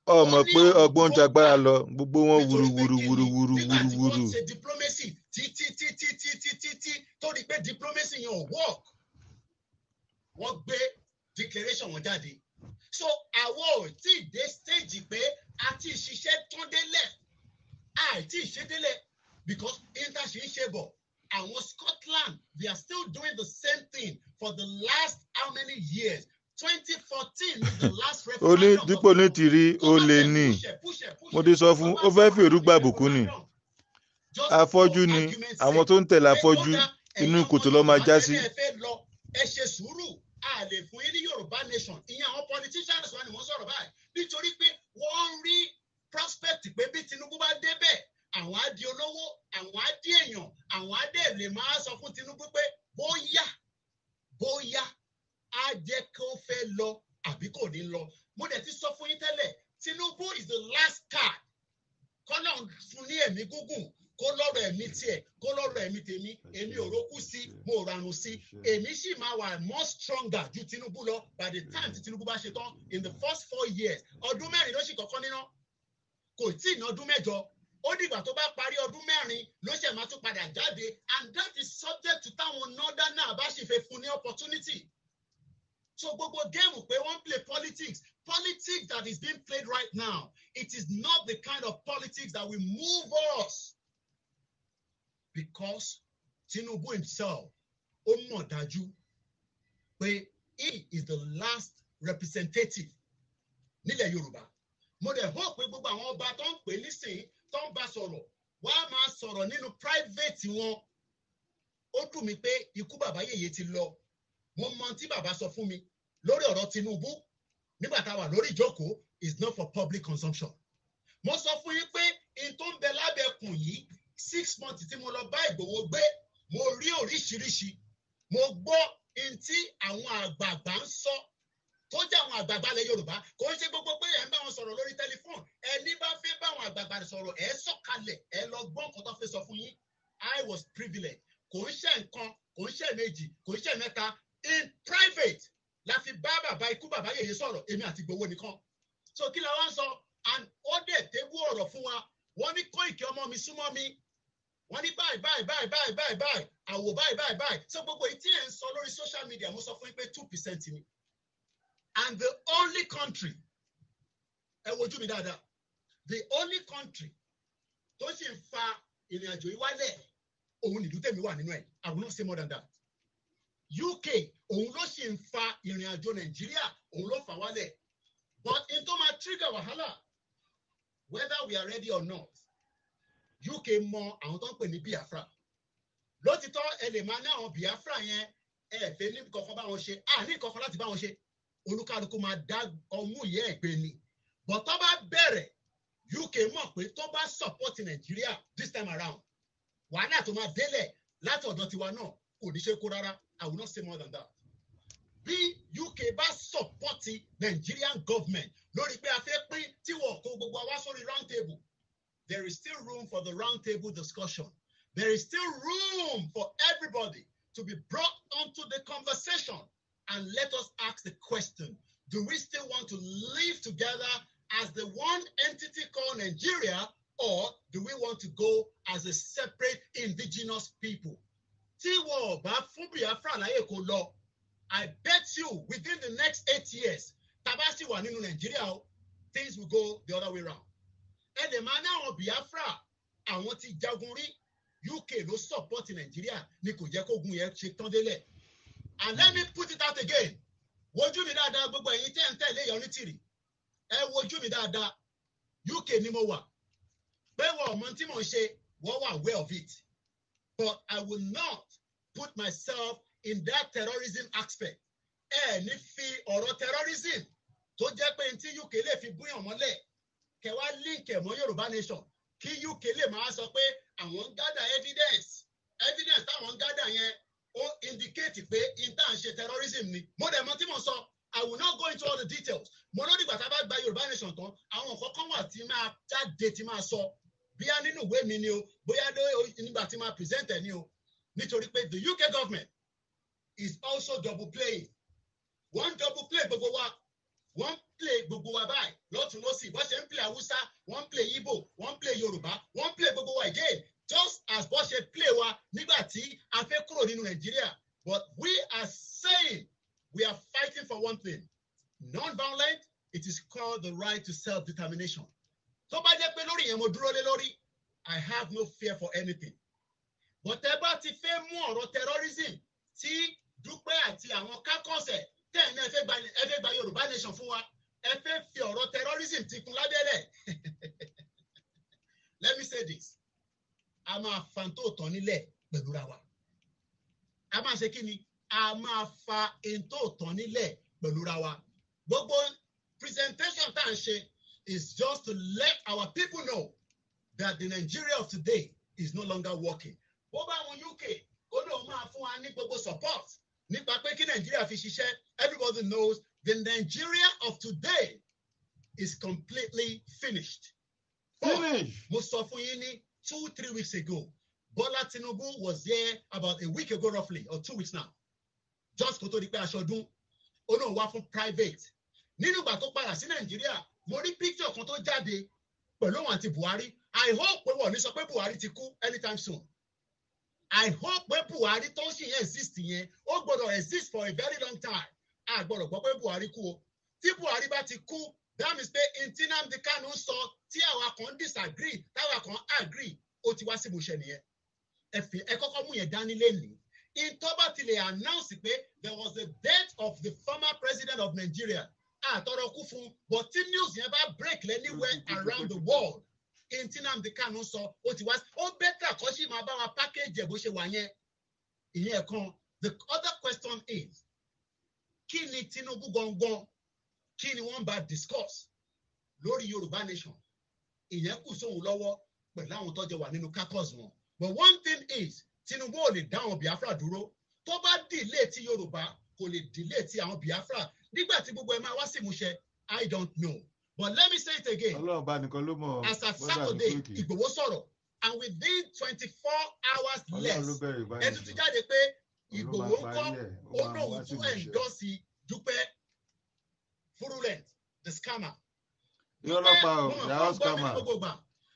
ọmọ pé ọgbọ́n ń jagbára lọ, gbogbo wọn wuru wuru wuru wuru Nígbà wuru tí wuru. wọ́n ṣe diplomacy títí títí títí títí tó di pé diplomacy yẹn ò work, wọ́n gbé declaration wọn jáde. So àwọn ò tí ì dé stage pé a ti ṣiṣẹ́ tán délẹ̀, a ti ṣe délẹ̀, because inter ṣe ń ṣe bọ̀. Àwọn Scotland, they are still doing the same thing for the last how many years? 2014 is the last Ó ní referendum. Dípò Onítìrí, ó lè ní. Mo ti sọ fún, ó fẹ́ fèrú gbàbùkún ni. Just Afọ́jú for ni argument's àwọn sake, tó ń tẹ̀lé pé ó afọ́jú, dá inú ẹ̀yin ọmọ kòtò ló máa Yorùbá já sí. tẹ́lẹ̀ fẹ́ lọ, ẹ ṣe sùúrù, a lè fún yín ní Yorùbá nation. Ìyẹn àwọn politicians wa ni wọ́n sọ̀rọ̀ báyìí nítorí pé wọ́n ń rí prospect pé bí Tinubu bá débẹ̀, àwọn á di olówó, àwọn á di èèyàn, àwọn á dẹ̀ lè máa sọ fún Tinubu pé bóyá bóyá á jẹ́ kó fẹ́ lọ àbí kò ní lọ. Mo dẹ̀ ti sọ fún yín tẹ́lẹ̀, Tinubu is the last card. Kọ́nà fún ní ẹ̀mí gígùn, kó lọ́rọ̀ ẹ̀mí tiẹ̀, kó lọ́rọ̀ ẹ̀mí tèmi. Èmi ò rókú sí, mo ò ranù sí. Èmi sì máa wà more stronger ju Tinubu lọ by the time tí Tinubu bá ṣe tán in the first 4 years. Ọdún 4 ló sì kọ́kọ́ níná, kò tí ì ní ọdún 8. Ó dìgbà tó bá parí ọdún 4 ló ṣẹ̀ máa tún padà jáde, and that is subject to táwọn northerner bá sì fẹ́ fún ní opportunity. So gbogbo game pé wọ́n play politics, politics that is being played right now, it is not the kind of politics that will move us, because Tinubu himself, ó mọ̀ dájú pé he is the last representative nílẹ̀ Yorùbá. Mo dẹ̀ hope pé gbogbo àwọn ọba tó ń pè nísìnyí, tó ń bá sọ̀rọ̀, wọ́n á máa sọ̀rọ̀ nínú private wọn. Ó dùn mí pé ikú bàbá yèyé ti lọ. Mo mọ tí bàbá sọ fún mi lórí ọ̀rọ̀ Tinubu nígbà tá a wà lórí ìjókòó is not for public consumption. Mo sọ fún yín pé in tó ń bẹ lábẹ́ ẹkùn yìí, 6 months tí mo lọ bá Ìgbòho gbé, mo rí oríṣiríṣi, mo gbọ́ in tí àwọn àgbààgbà ń sọ tó jẹ́ àwọn àgbààgbà ilẹ̀ Yorùbá. Kò ń ṣe gbogbo pé ẹ̀ ń bá wọn sọ̀rọ̀ lórí tẹlifóònù. Ẹni bá fẹ́ bá àwọn àgbààgbà sọ̀rọ̀, ẹ̀ sọ̀kalẹ̀, ẹ̀ lọ gbọ́ nǹkan tó fẹ́ sọ fún yín. I was privileged. Kò ń ṣe nǹkan, kò ń ṣe méjì, kò ń ṣe mẹ́ta. In private la fi bá bàbá ikú bàbá yèyé sọ̀rọ̀, èmi àti Ìgbòho nìkan. So kí la wá ń sọ? And ó dẹ̀ tébú ọ̀rọ̀ fún wa. Wọ́n ní, "Kóìkì ọmọ mi, súnmọ́ mi." Wọ́n ní báyìí báyìí báyìí báyìí báyìí báyìí, àwò báyìí báyìí báyìí. So gbogbo èyí tí ẹ̀ ń sọ lórí social media, mo sọ fún yín pé 2% ni. And the only country, ẹ wojú mi dáadáa, the only country tó sì ń fa ìrìn àjò yìí wálẹ̀, òun nìlú tèmi wà nínú ẹ̀. I will not say more than that. UK, òun ló sì ń fa ìrìn àjò Nàìjíríà, òun ló fà wálẹ̀. But in tó máa trigger wàhálà, whether we are ready or not, UK mọ àwọn tó ń pè ní Biafra. Lótìtọ́, ẹ lè máa ní àwọn Biafra yẹn, ẹ fẹ́ ní kankan bá wọn ṣe, à ní kankan láti bá wọn ṣe. Olúkálukú máa dá ọmú ìyá ẹ̀ gbé ni. But tó bá bẹ̀rẹ̀, UK mọ̀ pé tó bá support Nàìjíríà this time around, wàhálà tó máa délẹ̀ láti ọ̀dọ̀ tiwa náà kò ní ṣe kó rárá. I will not say more than that. Bí UK bá support Nigerian government lórí pé a fẹ́ pín, tí wọ́n kó gbogbo wa sórí round table, there is still room for the round table discussion. There is still room for everybody to be brought onto the conversation, and let us ask the question: do we still want to live together as the one entity called Nigeria, or do we want to go as a separate indigenous people? Tí wọn ò bá fún Biafra láyè kó lọ, I bet you within the next 8 years, tá bá sì wà nínú Nàìjíríà o, things will go the other way round. Ẹ lè máa ní àwọn Biafra, àwọn ti jagun rí. UK ló support Nàìjíríà ni kò jẹ́ kógun yẹn ṣe tán délẹ̀. And let me put it out again. Wojú mi dáadáa, gbogbo ẹ̀yin tẹ́ ń tẹ̀lé ìyá onítìrì, ẹ wojú mi dáadáa. UK ni mo wà. Pé wọ́n ọmọ tí mò ń ṣe, wọ́n wà aware of it, but I will not put myself in that terrorism aspect. Ẹ ní fi ọ̀rọ̀ terrorism tó jẹ́ pé tí UK lè fi búyàn mọ́lẹ̀, kẹwàá link ẹ̀ mọ́ Yorùbá nation, kí UK lè máa sọ pé àwọn ń gather evidence. Evidence táwọn ń gather yẹn, ó indicate pé intan ṣe terrorism ni. Mo dẹ̀ mọ̀ tí mo sọ. I will not go into all the details. Mo ló dìgbà tá a bá gba Yorùbá nation tán, àwọn nǹkan kan wà tí máa jáde, tí máa sọ, bíyá nínú ìwé mi ni o, bóyá nígbà tí máa present ẹ̀ ni o, nítorí pé the UK government is also double playing. Wọ́n double play gbogbo wa, wọ́n play gbogbo wa báyìí lọ́tún lọ́sì. Bó ṣe ń play Haúsá, wọ́n play Igbo, wọ́n play Yorùbá, wọ́n play gbogbo wa again, just as bó ṣe play wa nígbà tí a fẹ́ kúrò nínú Nàìjíríà. But we are saying we are fighting for one thing, non-violent. It is called the right to self-determination. Tó bá jẹ́ pé lórí yẹn mo dúró lé lórí, I have no fear for anything. But ẹ bá ti fẹ́ mú ọ̀rọ̀ terrorism tí Dúpẹ́ àti àwọn kákọ́sẹ̀ tẹ́ ẹ̀ náà ẹ fẹ́ gba Yorùbá nation fún wa, ẹ fẹ́ fi ọ̀rọ̀ terrorism ti kún lábẹ́lẹ̀, let me say this. A máa fa tó tán nílẹ̀ pẹ̀lú ra wa. A máa ṣe kí ni? A máa fa tó tán nílẹ̀ pẹ̀lú ra wa. Gbogbo presentation tá à ń ṣe is just to let our people know that the Nigeria of today is no longer working. Bó bá àwọn UK kó lóun máa fún wa ní gbogbo support nípa pé kí Nàìjíríà fi ṣiṣẹ́, everybody knows the Nigeria of today is completely finished. But Finish. mo sọ fún yín ní 2, 3 weeks ago, Bola Tinubu was there about a week ago roughly, or 2 weeks now, just kó tó di pé aṣọdún, ó náà wá fún private. Nínú ìgbà tó padà sí Nàìjíríà, mo rí picture kan tó jáde pẹ̀lú òun àti Buhari. I hope pé wọ́n ní sọ pé Buhari ti kú anytime soon. I hope pé Buhari tó ń ṣì yẹn exist yẹn, ó gbọ́dọ̀ exist for a very long time. A gbọ́dọ̀ gbọ́ pé Buhari kú o. Tí Buhari bá ti kú, that means pé ntí Nnamdi Kanu sọ tí àwa kan disagree, táwa kan agree, ó ti wá sí ìmúṣẹ nìyẹn. Ẹ fi ẹ kọ́kọ́ mú yẹn dání lénìí. Ìtọ́ bá ti lè announce pé there was a death of the former president of Nigeria, àtọrọ kú fún, but tí news yẹn bá break anywhere around the world, ntí Nnamdi Kanu sọ ó ti wá, ó better kọ́ sí máa bá wa package ẹ̀ bó ṣe wà yẹn. Ìyẹn kan. The other question is, kí ni Tinubu gangan, kí ni wọ́n bá discuss lórí Yorùbá nation? Ìyẹn kù sóhun lọ́wọ́ pẹ̀lú àwọn tó jẹ wà nínú caucus wọn. But one thing is, Tinubu ò lè dá àwọn Biafra dúró. Tó bá delay ti Yorùbá, kò lè delay ti àwọn Biafra. Nígbà tí gbogbo ẹ máa wá sí ìmúṣẹ, I don't know, but let me say it again. Ọlọ́run bá nìkan ló mọ̀. As at Bọ́dà mi Saturday, Koiki. Ìgbòho sọ̀rọ̀ and within 24 hours Ọlọ́run less, ló bẹ̀rẹ̀ Yorùbá ẹ tún ti nation. jáde pé Òun ló Ìgbòho máa ń kọ́ parí ẹ̀, ó ó máa lóun wá sí tún ìmúṣẹ. endorse Dúpẹ́ Furulent, the scammer. Irọ́ lọ́pàá o, Mo mọ̀ they are fún all gbọ́ mi ní scammer. gbogbo ìgbà.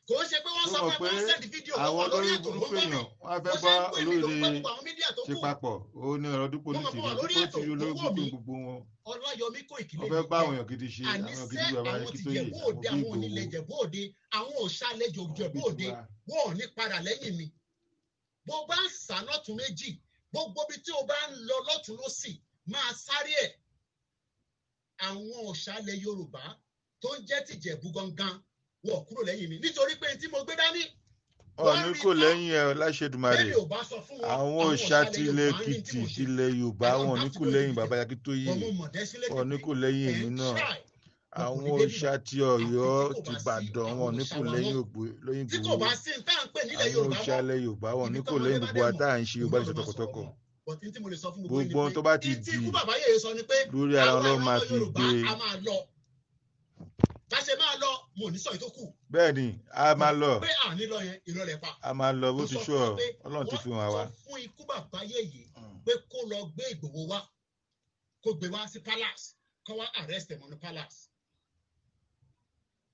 Kò ń ṣe pé wọ́n Tó sọ mọ̀ fún ẹ pé pé wọ́n send fídíò àwọn wọ́n wà lórí olórí ètò ló ń burúkú gbọ́ mi. èèyàn wọ́n á fẹ́ Bó ṣe bá ń pè mí ló ń gbọ́ olórí gbogbo àwọn media tó ṣe kù. papọ̀. Ó ní ọ̀rọ̀ Dúpẹ́ Mo mọ̀ pé Onítìrí. wà lórí Dúpẹ́ ètò Onítìrí, tó olórí wọ̀ burúkú mí. gbogbo wọn. Ọláyọmí Kóìkì Wọ́n lè fẹ́ mi bá jẹ́. àwọn èèyàn gidi ṣe, àwọn èèyàn gidi Àníṣe bàbá àwọn ti Akíntóyè, Jẹ̀bú àwọn Òde, bí àwọn Ìgbòho, onílẹ̀ Jẹ̀bú Òde, àwọn òṣàlẹ̀ àwọn Jẹ̀bú bí Òde, tiwa. wọn ò ní padà lẹ́yìn mi. Bó bá ń sá lọ́tún méjì, gbogbo ibi tí o bá ń lọ lọ́tún lọ́sì, máa sáré ẹ̀. Àwọn òṣàlẹ̀ Yorùbá tó ń jẹ́ tìjẹ̀bú gangan wọ̀ kúrò lẹ́yìn mi nítorí pé tí mo gbé dání, Ọ̀ní wọ́n rí kò tán. lẹ́yìn ẹ̀ láṣẹdùmarè. Bẹ́ẹ̀ni ò bá sọ fún wọn, Àwọn àwọn òòṣà òṣàlẹ̀ tilẹ̀ Yorùbá ní tí Èkìtì mo ṣe. tilẹ̀ Yorùbá I don't wọn ò ní have to kò go into lẹ́yìn bàbá detail. Akíntóyè. But mo mọ̀ definitely Wọn ò ní pé kò lẹ́yìn ẹ̀ èmi ń náà. try, but kò Àwọn ní débi òòṣà ti àfi Ọ̀yọ́, tí kò ti bá sí Ìbàdàn àwọn wọn ò ní kò òòṣà wa lẹ́yìn mọ́. lẹ́yìn Tí kò Ìgbòho. bá sí ní tá à ń pè nílẹ̀ Àwọn Yorùbá òòṣà mọ́, ilẹ̀ Yorùbá wọn ò ibi ní kò tọ́mọdé lẹ́yìn bá gbogbo dẹ̀ wa mọ̀, tá à ń ṣe òun Yorùbá náà ló nation máa sọ̀rọ̀ tọkàntọkàn. mọ́. But ní tí mo lè sọ fún gbogbo yín ni Gbogbo ohun pé tó bá ti ní tí dì ikú bàbá yèyé sọ ni pé lórí ara àwa wọn ló ìran máa ọmọ fi Yorùbá gbé. a máa lọ. Bá ṣe máa lọ, mo ò ní sọ èyí tó kù. Bẹ́ẹ̀ ni, a máa lọ. Pé à ní lọ yẹn, irọ́ lẹ pa. A máa lọ bó Mo ti sọ ṣú fún ọ, wọn pé Ọlọ́run ti wọ́n fi hàn sọ wá. fún ikú bàbá yèyé pé kó lọ gbé Ìgbòho wá, kó gbé wá sí palace, kó wá arrest ẹ̀ mọ́nú palace.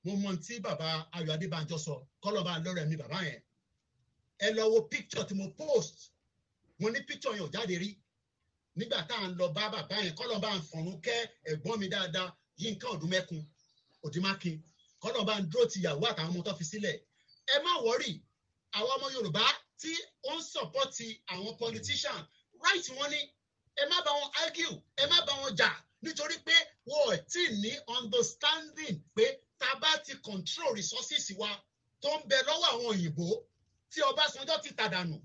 Mo mọ ohun tí bàbá Ayọ̀ Adébánjọ sọ, kọ́lọ́ bá lọ́rẹ̀ mi bàbá yẹn. Ẹ lọ wo picture tí mo post. Mo ní picture yẹn ò jáde rí. Nígbà tá à ń lọ bá bàbá yẹn, kọ́lọ́ bá ń fọ̀run kẹ́ ẹ̀gbọ́n mi dáadáa, Yínká Ọ̀dúnmẹ́kun, Òdìmákin, kọ́lọ́ bá ń dúró ti ìyàwó àtàwọn ọmọ tó fi sílẹ̀. Ẹ má worry, àwọn ọmọ Yorùbá tí ó ń support àwọn politician, right wọn ni, ẹ má bá wọn argue, ẹ má bá wọn jà, nítorí pé wọn ò tí ì ní understanding pé tá a bá ti control resources wa tó ń bẹ lọ́wọ́ àwọn òyìnbó tí Ọbásanjọ́ ti tàdánù.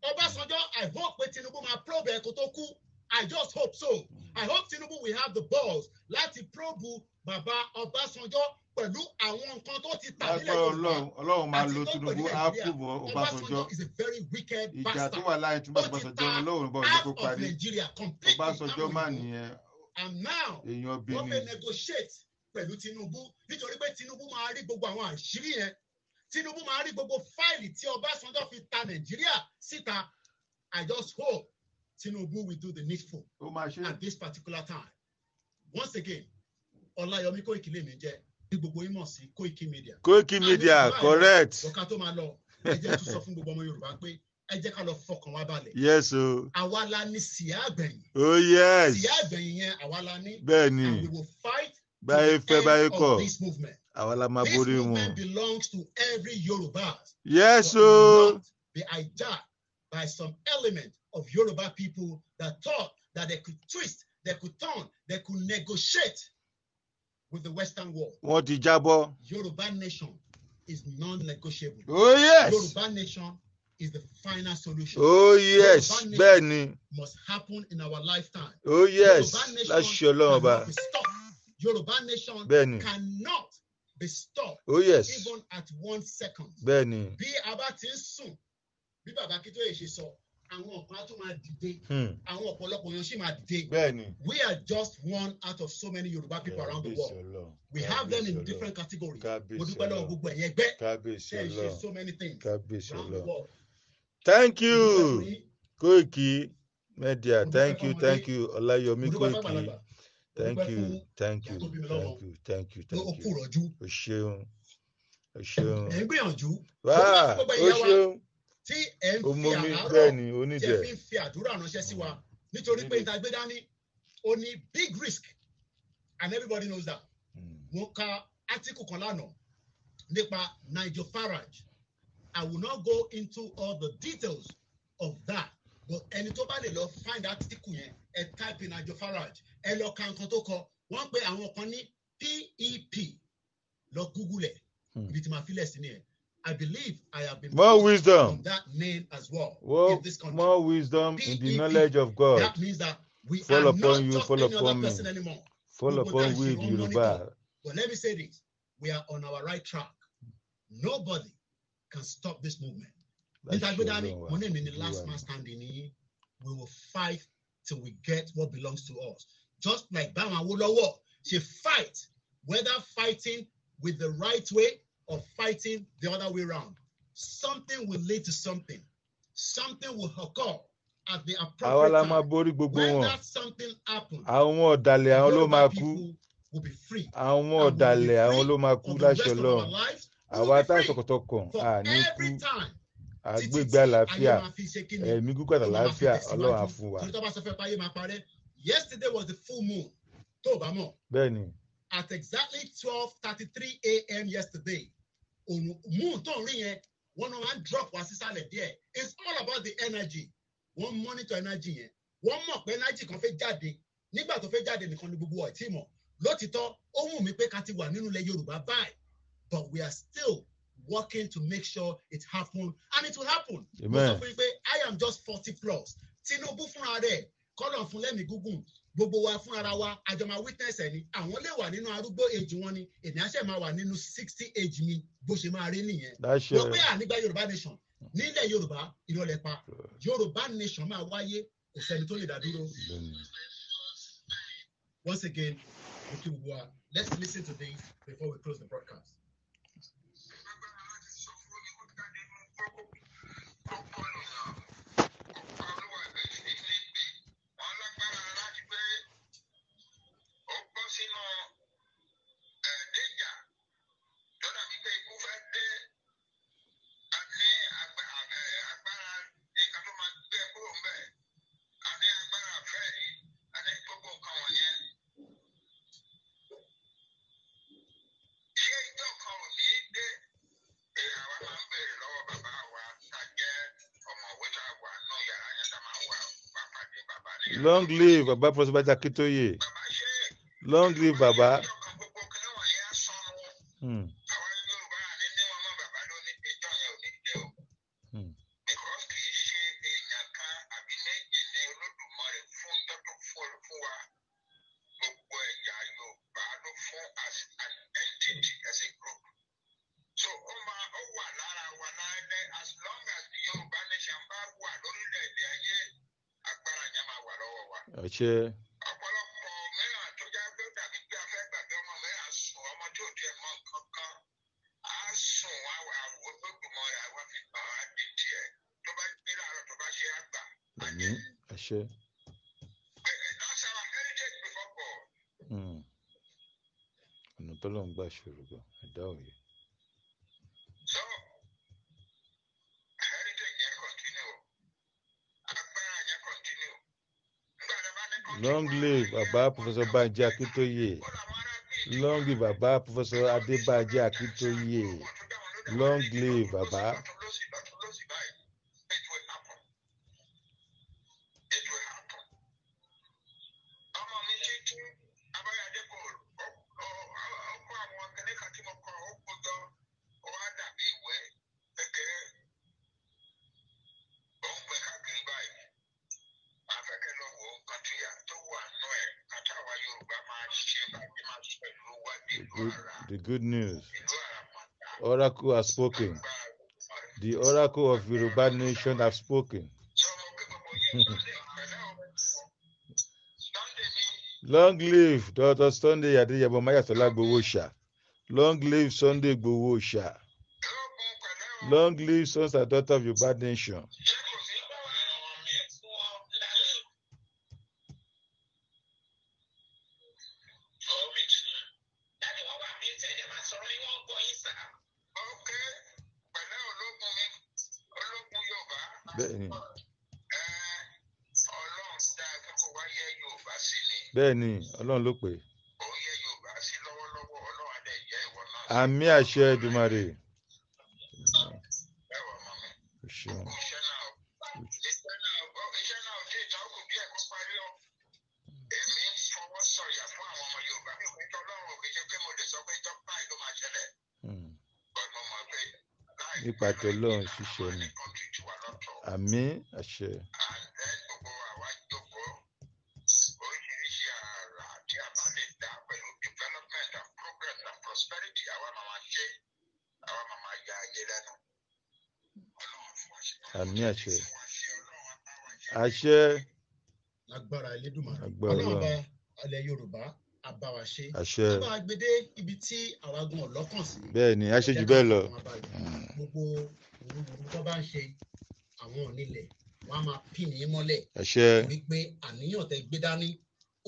Ọbásanjọ́, I hope pé Tinubu máa probe ẹ̀ kó tó kú. I just hope so. I hope Tinubu will have the balls láti probe bàbá Ọbásanjọ́ pẹ̀lú àwọn nǹkan tó ti tà nílẹ̀ Lágbára Yorùbá Ọlọ́run, Ọlọ́run máa àti lo tó ń pè ní Tinubu, á Nàìjíríà. prove Ọbásanjọ́. Ọbásanjọ́ is a very wicked Ìjà tó bastard. wà láàrin Tinubu Ó àti ti Ọbásanjọ́, ta Ọlọ́run bá òjò half kó of parí. Nigeria completely Ọbásanjọ́ táwọn má òyìnbó. nìyẹn, And now èèyàn bí wọ́n ni. fẹ́ negotiate pẹ̀lú Tinubu nítorí pé Tinubu máa rí gbogbo àwọn àṣírí yẹn. Tinubu máa rí gbogbo fáìlì tí Ọbásanjọ́ fi ta Nàìjíríà síta. I just hope Tinubu will do the needful Ó máa ṣe. at this particular time. Once again, Ọláyọmí Kóìkì lèmi jẹ́ ní gbogbo yín mọ̀ sí Kóìkì Media. Koiki Media, correct. Bọ̀ká tó máa lọ, ẹ jẹ́ tún sọ fún gbogbo ọmọ Yorùbá pé ẹ jẹ́ ká lọ fọkàn wa balẹ̀. Yes o. Àwa la ní síyá àgbẹ̀yìn. Oh yes. Síyá àgbẹ̀yìn yẹn, àwa la ní. Bẹ́ẹ̀ ni. And we will fight to Báyé the fẹ́ end báyé of kọ̀, this movement. àwa la máa This borí movement wọn. belongs to every Yoruba. Yes But it will o. not be hijacked by some element of Yoruba people that thought that they could twist, they could turn, they could negotiate with the Western world. Wọ́n ti jábọ́. Yoruba nation is non-negotiable. Oh yes. Yoruba nation is the final solution. Oh yes. Yorùbá nation Bẹ́ẹ̀ ni. must happen in our lifetime. Oh yes. Yorùbá nation Láṣẹ Ọlọ́run Ọba. cannot be stopped. Yorùbá nation Bẹ́ẹ̀ ni. cannot be stopped Oh yes. even at 1 second. Bẹ́ẹ̀ ni. Bí a bá ti ń sùn, bí bàbá Akíntóyè ṣe sọ, àwọn kan á tún máa dìde, àwọn ọ̀pọ̀lọpọ̀ èèyàn sì máa dìde. Bẹ́ẹ̀ ni. We are just one out of so many Yoruba people around the world. Kábíyèsí Ọlọ́run. We have them in Kábíyèsí different Ọlọ́run. categories. Mo Kábíyèsí dúpẹ́ lọ́wọ́ Ọlọ́run. gbogbo ẹ̀yin ẹgbẹ́ Kábíyèsí tẹ́ ẹ ṣe Ọlọ́run. so many things Kábíyèsí around the Ọlọ́run. world. Thank Mo dúpẹ́ you, fún yín. Koiki Media. Mo dúpẹ́ Thank you, fọ́mọdé. thank you, Ọláyọmí Mo dúpẹ́ Koiki. fàgbàlagbà. Mo Thank dúpẹ́ you, fún thank ìyá you, tó bí mi lọ́mọ thank you, thank you, pé ó thank kú you. rọ́jú. O ṣeun, o ṣeun. Ẹ̀ ń gbìyànjú. Mo Wá, dúpẹ́ fún gbogbo o ìyá wa ṣeun. tí ẹ̀ ń fi Omomi àràárọ̀ bẹ́ẹ̀ ni, tí ẹ onídẹ̀. fi ń fi àdúrà ránṣẹ́ sí wa nítorí pé Onídẹ̀. ìta gbé dání ó ní big risk and everybody knows that. Mo ka article kan lánàá nípa Nigel Farage. I will not go into all the details of that, but ẹni tó bá lè lọ find article yẹn, ẹ type in Nigel Farage, ẹ lọ ka nǹkan tó kọ. Wọ́n pe àwọn kan ní PEP, lọ Google ẹ̀. Ibi tí màá filẹ̀ sí nìyẹn. I believe I have been More put wisdom. on that name as well More, in this country. more wisdom in the PEP. knowledge of God. That means that we Fall are upon not you, just fall any other upon me. person anymore. Fall Gbogbo tá upon à ń ṣe, we, the wọ́n Yoruba. monitor. But let me say this, we are on our right track. Nobody can stop this movement. Níta Láṣẹ gbé dání, Ọlọ́run wa, mo ní èmi ni last Olúwa man mi. Standing ní. We will fight till we get what belongs to us. Just like báwọn Awólọ́wọ̀ ṣe fight, whether fighting with the right way or fighting the other way round. Something will lead to something. Something will occur at the Àwa appropriate la máa time. Borí gbogbo When wọn. that something happens, Àwọn ọ̀dàlẹ̀ àwọn ló Yoruba máa kú. People will be free. Àwọn And we will be ọ̀dàlẹ̀ àwọn free ló máa kú for the láṣẹ rest of our Ọlọ́run. Lives. We will Àwa be tá free tọkàntọkàn for à ní kú. Every time. Títí Àgbégbé tí ayé àlàáfíà, máa fi ṣe kí ni? Ẹ̀mí gígùn Tó máa fi àtàlàáfíà Ọlọ́run á tẹ̀síwájú. fún wa. Torí tó bá sọ fẹ́ pé ayé máa parẹ́. Yesterday was the full moon. Tó o bá mọ̀. Bẹ́ẹ̀ ni. At exactly 12:33 a.m. yesterday, òun moon tó ń rí yẹn, wọ́n náà máa ń drop wá sísàlẹ̀ díẹ̀. It's all about the energy. Wọ́n monitor energy yẹn. Wọ́n mọ̀ pé energy kan fẹ́ jáde. Nígbà tó fẹ́ jáde nìkan ni gbogbo ọ̀ tí mọ̀. Lótìtọ́, ó wù mí pé ká ti wà nínú ilẹ̀ Yorùbá báyìí. But we are still working to make sure it happen and it will happen. Mo sọ Amen. Fún yín pé I am just 40 plus. Tinubu fúnra rẹ̀ kọ́lọ̀ fún lẹ́mìí gígùn, gbogbo wa fúnra wa àjọ máa witness ẹ̀ ni. Àwọn lè wà nínú arúgbó age wọn ni, èmi á ṣẹ̀ máa wà nínú 60 age mi, bó ṣe máa rí nìyẹn. Láṣẹ. Wọ́n pé ànígbà Yorùbá nation nílẹ̀ Yorùbá, ìrọ̀lẹ́ pa. Yorùbá nation máa wáyé, kò sẹ́ni tó lè dá dúró. Bẹ́ẹ̀ ni. Once again, mo kí gbogbo wa. Let's listen to this before we close the broadcast. Agbára láti sọ fún yín kó jáde nínú kókó kókó lòyàn ọ̀pá olúwa ìbejì níbi wọn lágbára láti pé ó bọ́ sínú ẹ̀ẹ́dẹ́jà tó dàbí pé ikú fẹ́ dé. A ní agbára nǹkan tó máa gbé ẹ kúrò ńbẹ̀, a ní agbára àfẹ́ yìí, a ní gbogbo nǹkan wọ̀nyẹn. Ṣé ìjọ kan ò ní í dé? Èyí àwa máa ń béèrè lọ́wọ́ bàbá wa tá a jẹ́ ọ̀mọ̀wé tá a wà nù yàrá yẹn tá a máa ń wà bá pàdé bàbá ní yàrá. Long live Baba Professor Banji Akintoye. Bàbá ṣé Long live Baba. ìjọ kan gbogbo kí wọ̀nyí á sọnù? Àwa Yorùbá àní ní wọn mọ bàbá ló ní ìjọ yẹn ò ní dé o. Because kì í ṣe èèyàn kan àbí méjì ní Olódùmarè fún tọ́tù fún wa. Gbogbo ẹ̀yà Yorùbá ló fún as an entity, as a group. So ó máa ó wà lára wa láyé. As long as the Yorùbá nation bá wà lórílẹ̀‐èdè ayé, agbára yẹn máa wà lọ́wọ́ wa. Àṣẹ. Ọ̀pọ̀lọpọ̀ mìíràn tó já pé ó dàbí pé a fẹ́ gbàgbé, ọmọ mìíràn sùn, ọmọ tí ò tiẹ̀ mọ nǹkan kan á sùn wá àwọn Olódùmarè àwa fi gbà á di tiẹ̀ tó bá gbé láàárọ̀ tó bá ṣe àgbà. Àmín. Àṣẹ. That's our heritage before God. Ọ̀nà tọ́lọ́run gbà ṣòro gan, ẹ̀dá òye. So heritage yẹn continue, agbára yẹn continue. Nígbà tó bá ní continue, Long live Baba Professor Banji Akintoye. Long live Baba Professor Adebanji Akintoye. Long live Baba. It will happen. It will happen. Ọmọ mi títí Abáyọ̀dé kò ó kó àwọn kìnìún tí mo kọ, ó kó jọ, ó wá dàbí ìwé kékeré. The good news. Oracle has spoken. The Oracle of Yoruba Nation have spoken. Long live Dr. Sunday Adeyemo Mayatola Igboho. Long live Sunday Igboho. Long live sons and daughters of Yoruba Nation. Bẹ́ẹ̀ni, Ọlọ́run ló pè. Àmì àṣẹ Èdùmàrè. Nípa tọlọ́run ṣíṣe ni. Àmì àṣẹ. Àmì àṣẹ. Àṣẹ. Lágbára Elédùmarè. Ọlọ́run bá ilẹ̀ Yorùbá á bá wa ṣe. Àṣẹ. Á bá wa gbé dé ibi tí àwa gan ọlọ́kàn sí. Bẹ́ẹ̀ni, a ṣe jù bẹ́ẹ̀ lọ. Gbogbo òwúrú tó bá ń ṣe àwọn onílẹ̀ wọ́n á máa pín ní mọ́lẹ̀. Àṣẹ. Wípé àníyàn tẹ gbé dání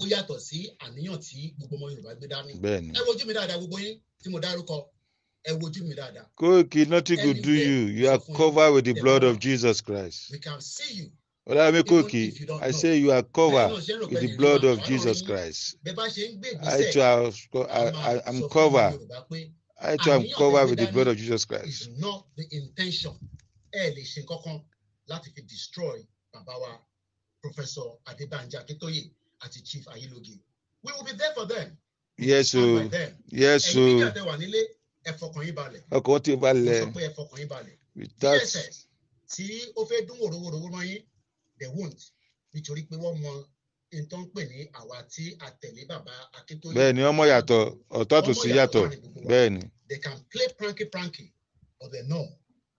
ó yàtọ̀ sí àníyàn tí gbogbo ọmọ Yorùbá gbé dání. Bẹ́ẹ̀ni. Ẹ wojú mi dáadáa gbogbo yín tí mo dárúkọ. Ẹ wojú mi dáadáa. Koiki, nothing could do you. You are covered with the blood of Jesus Christ. We can see you. Olawale Koiki, I say you are covered with the blood of Jesus Christ. I too am covered. I too am covered with the blood of Jesus Christ. It's not the intention. Ẹ lè ṣe nǹkan láti fi destroy bàbá wa Professor Adebanji Akintoye àti Chief Ayiloge. We will be there for them. Yes o. Yes o. Ẹ̀yin media tẹ́ wà nílé, ẹ fọkàn yín balẹ̀. Ọkàn ti balẹ̀. Mo sọ pé ẹ fọkàn yín balẹ̀. DSS tí ó fẹ́ dún wòrowòro mọ́ yín, they won't, nítorí pé wọ́n mọ n tó ń pè ní àwa tí a tẹ̀lé bàbá Akíntóyè. Bẹ́ẹ̀ni, ọmọ yàtọ̀, ọ̀tọ̀ tó sí yàtọ̀. Bẹ́ẹ̀ni. They can play pranky pranky, but they know.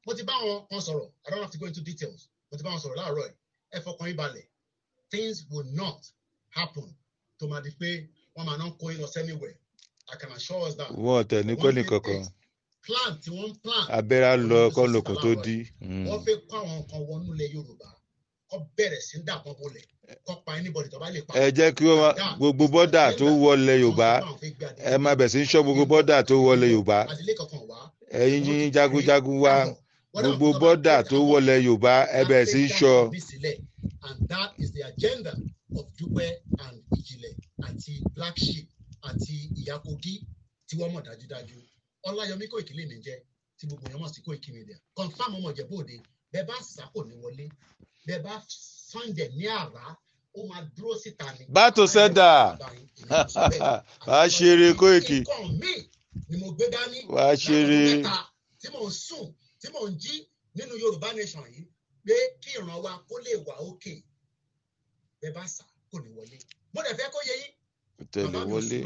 Mo ti bá wọn kan sọ̀rọ̀, I don't have to go into details. Mo ti bá wọn sọ̀rọ̀ láàárọ̀ ẹ̀, ẹ fọkàn yín balẹ̀. Things will not happen tó máa di pé wọ́n máa ná kó yín lọ anywhere. I can assure us that. Wọ́n tẹ̀ ní kọ́ni kankan. Plan tí wọ́n ń plan. Abẹ́rẹ́ lọ kọ́ lókun tó di. Wọ́n fẹ́ kó àwọn kan wọnú ilẹ̀ Yorùbá, kó bẹ̀rẹ̀ sí ń dàpọ̀ bolẹ̀, kó pa anybody tó bá lè pa. Ẹ jẹ́ kí wọ́n gbogbo bọ́dà tó wọlé Yorùbá, ẹ máa bẹ̀ sí ń ṣọ́ gbogbo bọ́dà tó wọlé Yorùbá. Ẹ̀yin jagunjagun wa, gbogbo bọ́dà tó wọlé Yorùbá, ẹ bẹ̀ sí ń ṣọ́. And that is the agenda of Dúpẹ́ and Ìjìnlẹ̀ àti Black Sheep àti Ìyá Kogi tí wọ́n mọ̀ dájúdájú. Ọláyọmí Kóìkí lèmi jẹ́ tí gbogbo èèyàn mọ̀ sí Kóìkí Media. Confam ọmọ Ìjẹ̀bú Òde, bẹ́ẹ̀ bá sá kò ní wọlé, bẹ́ẹ̀ bá Sunday ní àrá, ó máa dúró síta ni. Back to sender. Wàá ṣeré Kóìkí. Nǹkan míì ni mo gbé dání. Wàá ṣeré. Mẹ́ta tí mò ń sùn tí mò ń jí nínú Yorùbá Nation yìí pé kí ìran wa kó lè wà òkè. Bẹ́ẹ̀ bá sá kò ní wọlé. Mo dẹ̀ fẹ́ kó yé yín. Tẹ̀lé wọlé.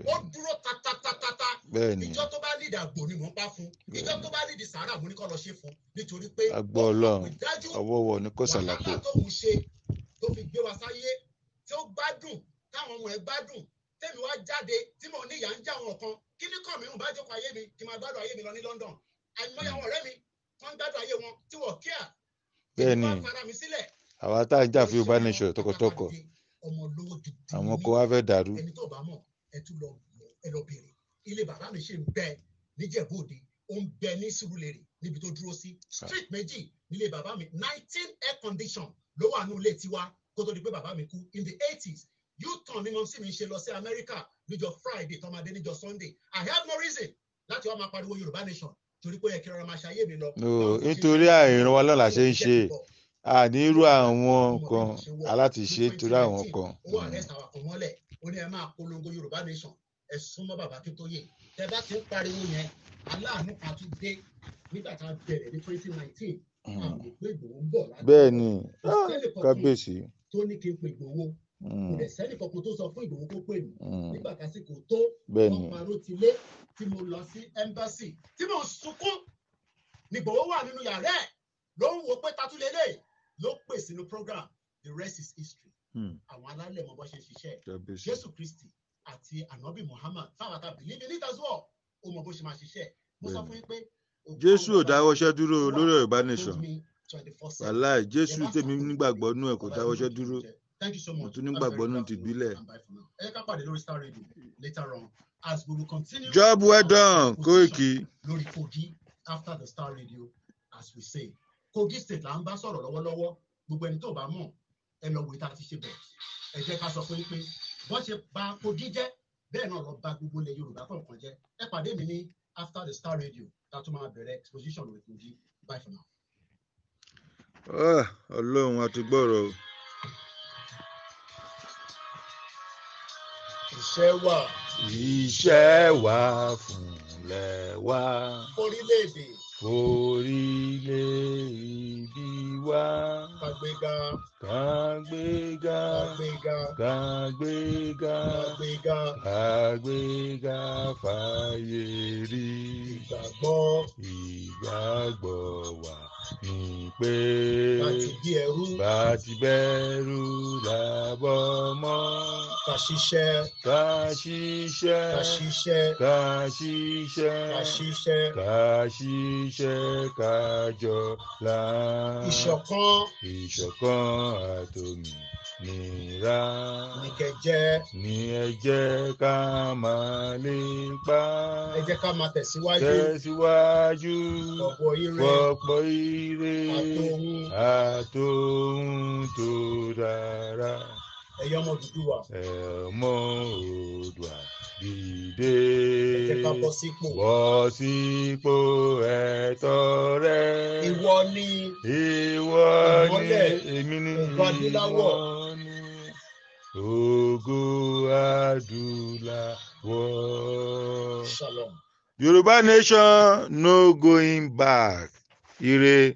Ó dúró tatatata. Ìjọ tó bá nídìí àgbò ni mò ń pa fún. Ìjọ tó bá nídìí sàárà mo ní kó lọ ṣe fún. Nítorí pé agbọ́ Ọlọ́run ọwọ́ wọ̀ ní kò sàlàkò. Wàhálà tóun ṣe tó fi gbé wa sáyé tí ó gbádùn táwọn ọmọ ẹ gbádùn tẹ́mi wá jáde tí mò ń ní ìyà ń já àwọn kan kí ní kàn mí ń bá jókòó ayé mi kí n máa gbádùn ayé mi lọ ní London. Àìmọye àwọn ọ̀rẹ́ mi wọ́n ń gbádùn ayé wọn tí wọ́n kíà. Bẹ́ẹ̀ni, àwa tá à ń jà fún Yorùbá Nation tọkàntọkàn àwọn kò wá fẹ́ dàrú. Ẹni tó bá mọ̀ ẹ tún lọ ẹ lọ bèrè. Ilé bàbá mi ṣe ń bẹ níjẹ̀bú Òde, ó ń bẹ ní Sùúrùlérè níbi tó dúró sí. Street méjì nílé bàbá mi, 19 air condition ló wà ní ilé tiwa kó tó di pé bàbá mi kú in the 80s. U-turn ni mo sì mi ṣe lọ sí Amẹ́ríkà níjọ́ Friday tó máa dé níjọ́ Sunday. I have no reason láti wá máa pariwo Yorùbá Nation torí pé ó yẹ kí rọra máa ṣayé mi lọ. Nítorí àìràn wa lọ́la ṣe ń ṣe ànírú àwọn kan alátiṣe torí àwọn kan. Ó wà arrest àwọn kan mọ́lẹ̀, ó ní ẹ máa polongo Yorùbá Nation, ẹ súnmọ́ bàbá Akíntóyè. Tẹ bá ti ń pariwo yẹn, aláàánú kan tún dé nígbà tá a bẹ̀rẹ̀ ní 2019. Àwọn ìpè Ìgbòho ń bọ̀ láti. Bẹ́ẹ̀ni, kábíyèsí. Tó ní kí n pe Ìgbòho. Kò dẹ̀ sẹ́nì kankan tó sọ fún Ìgbòho kó pè mí. Nígbà tásìkò tó, Bẹ́ẹ̀ni. wọ́n parọ́ ti lé tí mo lọ sí embassy tí mo sunkún ní Ìgbòho wà nínú yàrá ẹ̀ ló ń wo pé tatúlélẹ̀ ló pè sínú program. The rest is history. Àwọn alálẹ̀ mọ bó ṣe ń ṣiṣẹ́. Kábíyèsí. Jésù Kristi àti Ànábì Muhammad, fáwọn àtà believe in it as well, ó mọ bó ṣe máa ṣiṣẹ́. Mo sọ fún yín pé òkú Jésù ò àwọn bàbá dáwọ́ṣẹ́ dúró tó wà lórí Yorùbá told nation. me 24/7. Wàláì, Jésù Ẹ bá tèmi sàkóso nígbàgbọ́ nú ẹ̀ kò bàbá dáwọ́ṣẹ́ yìí dúró. jẹ. Thank you so Mo much. tún Have a nígbàgbọ́ very nú good ti afternoon ìbílẹ̀. and bye for now. Ẹ jẹ́ ká pàdé lórí Star Radio later on as we will continue Job well our done, position Koiki. lórí Kogi after the Star Radio. As we say, Kogi State là ń bá sọ̀rọ̀ lọ́wọ́lọ́wọ́. Gbogbo ẹni tó bá mọ̀, ẹ lọ wo ìta ti ṣe bẹ̀. Ẹ jẹ́ ká sọ fún yín pé bọ́n ṣe bà Kogi jẹ́, bẹ́ẹ̀ náà lọ bà gbogbo ilẹ̀ Yorùbá kọ̀ọ̀kan jẹ́. Ẹ pàdé mi ní after the Star Radio tá a tún máa bẹ̀rẹ̀ exposition lórí Kogi. Bye for now. Ah, Ọlọ́run, a ti gbọ́rọ̀ o. Iṣẹ́ wà. Iṣẹ́ wà fúnlẹ̀ wa. Orílẹ̀-èdè. Forílẹ̀ ibi wa. Kàgbéga. Kàgbéga. Kàgbéga. Kàgbéga. Kàgbéga. Kàgbéga fàyè rí. Ìgbàgbọ́. Ìgbàgbọ́ wa ni pé. Láti bí ẹrú. Bá ti bẹ̀rù làbọ̀ mọ́. Ká ṣiṣẹ́. Ká ṣiṣẹ́. Ká ṣiṣẹ́. Ká ṣiṣẹ́. Ká ṣiṣẹ́. Ká ṣiṣẹ́ ká jọ là. Ìṣọ̀kan. Ìṣọ̀kan àtòmìnira. Ní kẹ́ jẹ́. Ní ẹ jẹ́ ká máa lépa. Ẹ jẹ́ ká máa tẹ̀síwájú. Tẹ̀síwájú. Ọ̀pọ̀ ire. Fọ̀pọ̀ ire. Àtòhun. Àtòhun tó dára. Ẹ̀yin ọmọ Odùduwà. Ẹ ọmọ Oòduà dìde. Ẹ jẹ́ ká bọ́ sípò. Bọ́ sípò ẹ̀tọ́ rẹ. Ìwọ ni. Ìwọ ni. Ìmọ́lẹ̀. Èmi ni. Ògo adúláwọ̀. Ìwọ ni ògo adúláwọ̀. Shalom. Yorùbá nation, no going back. Ire.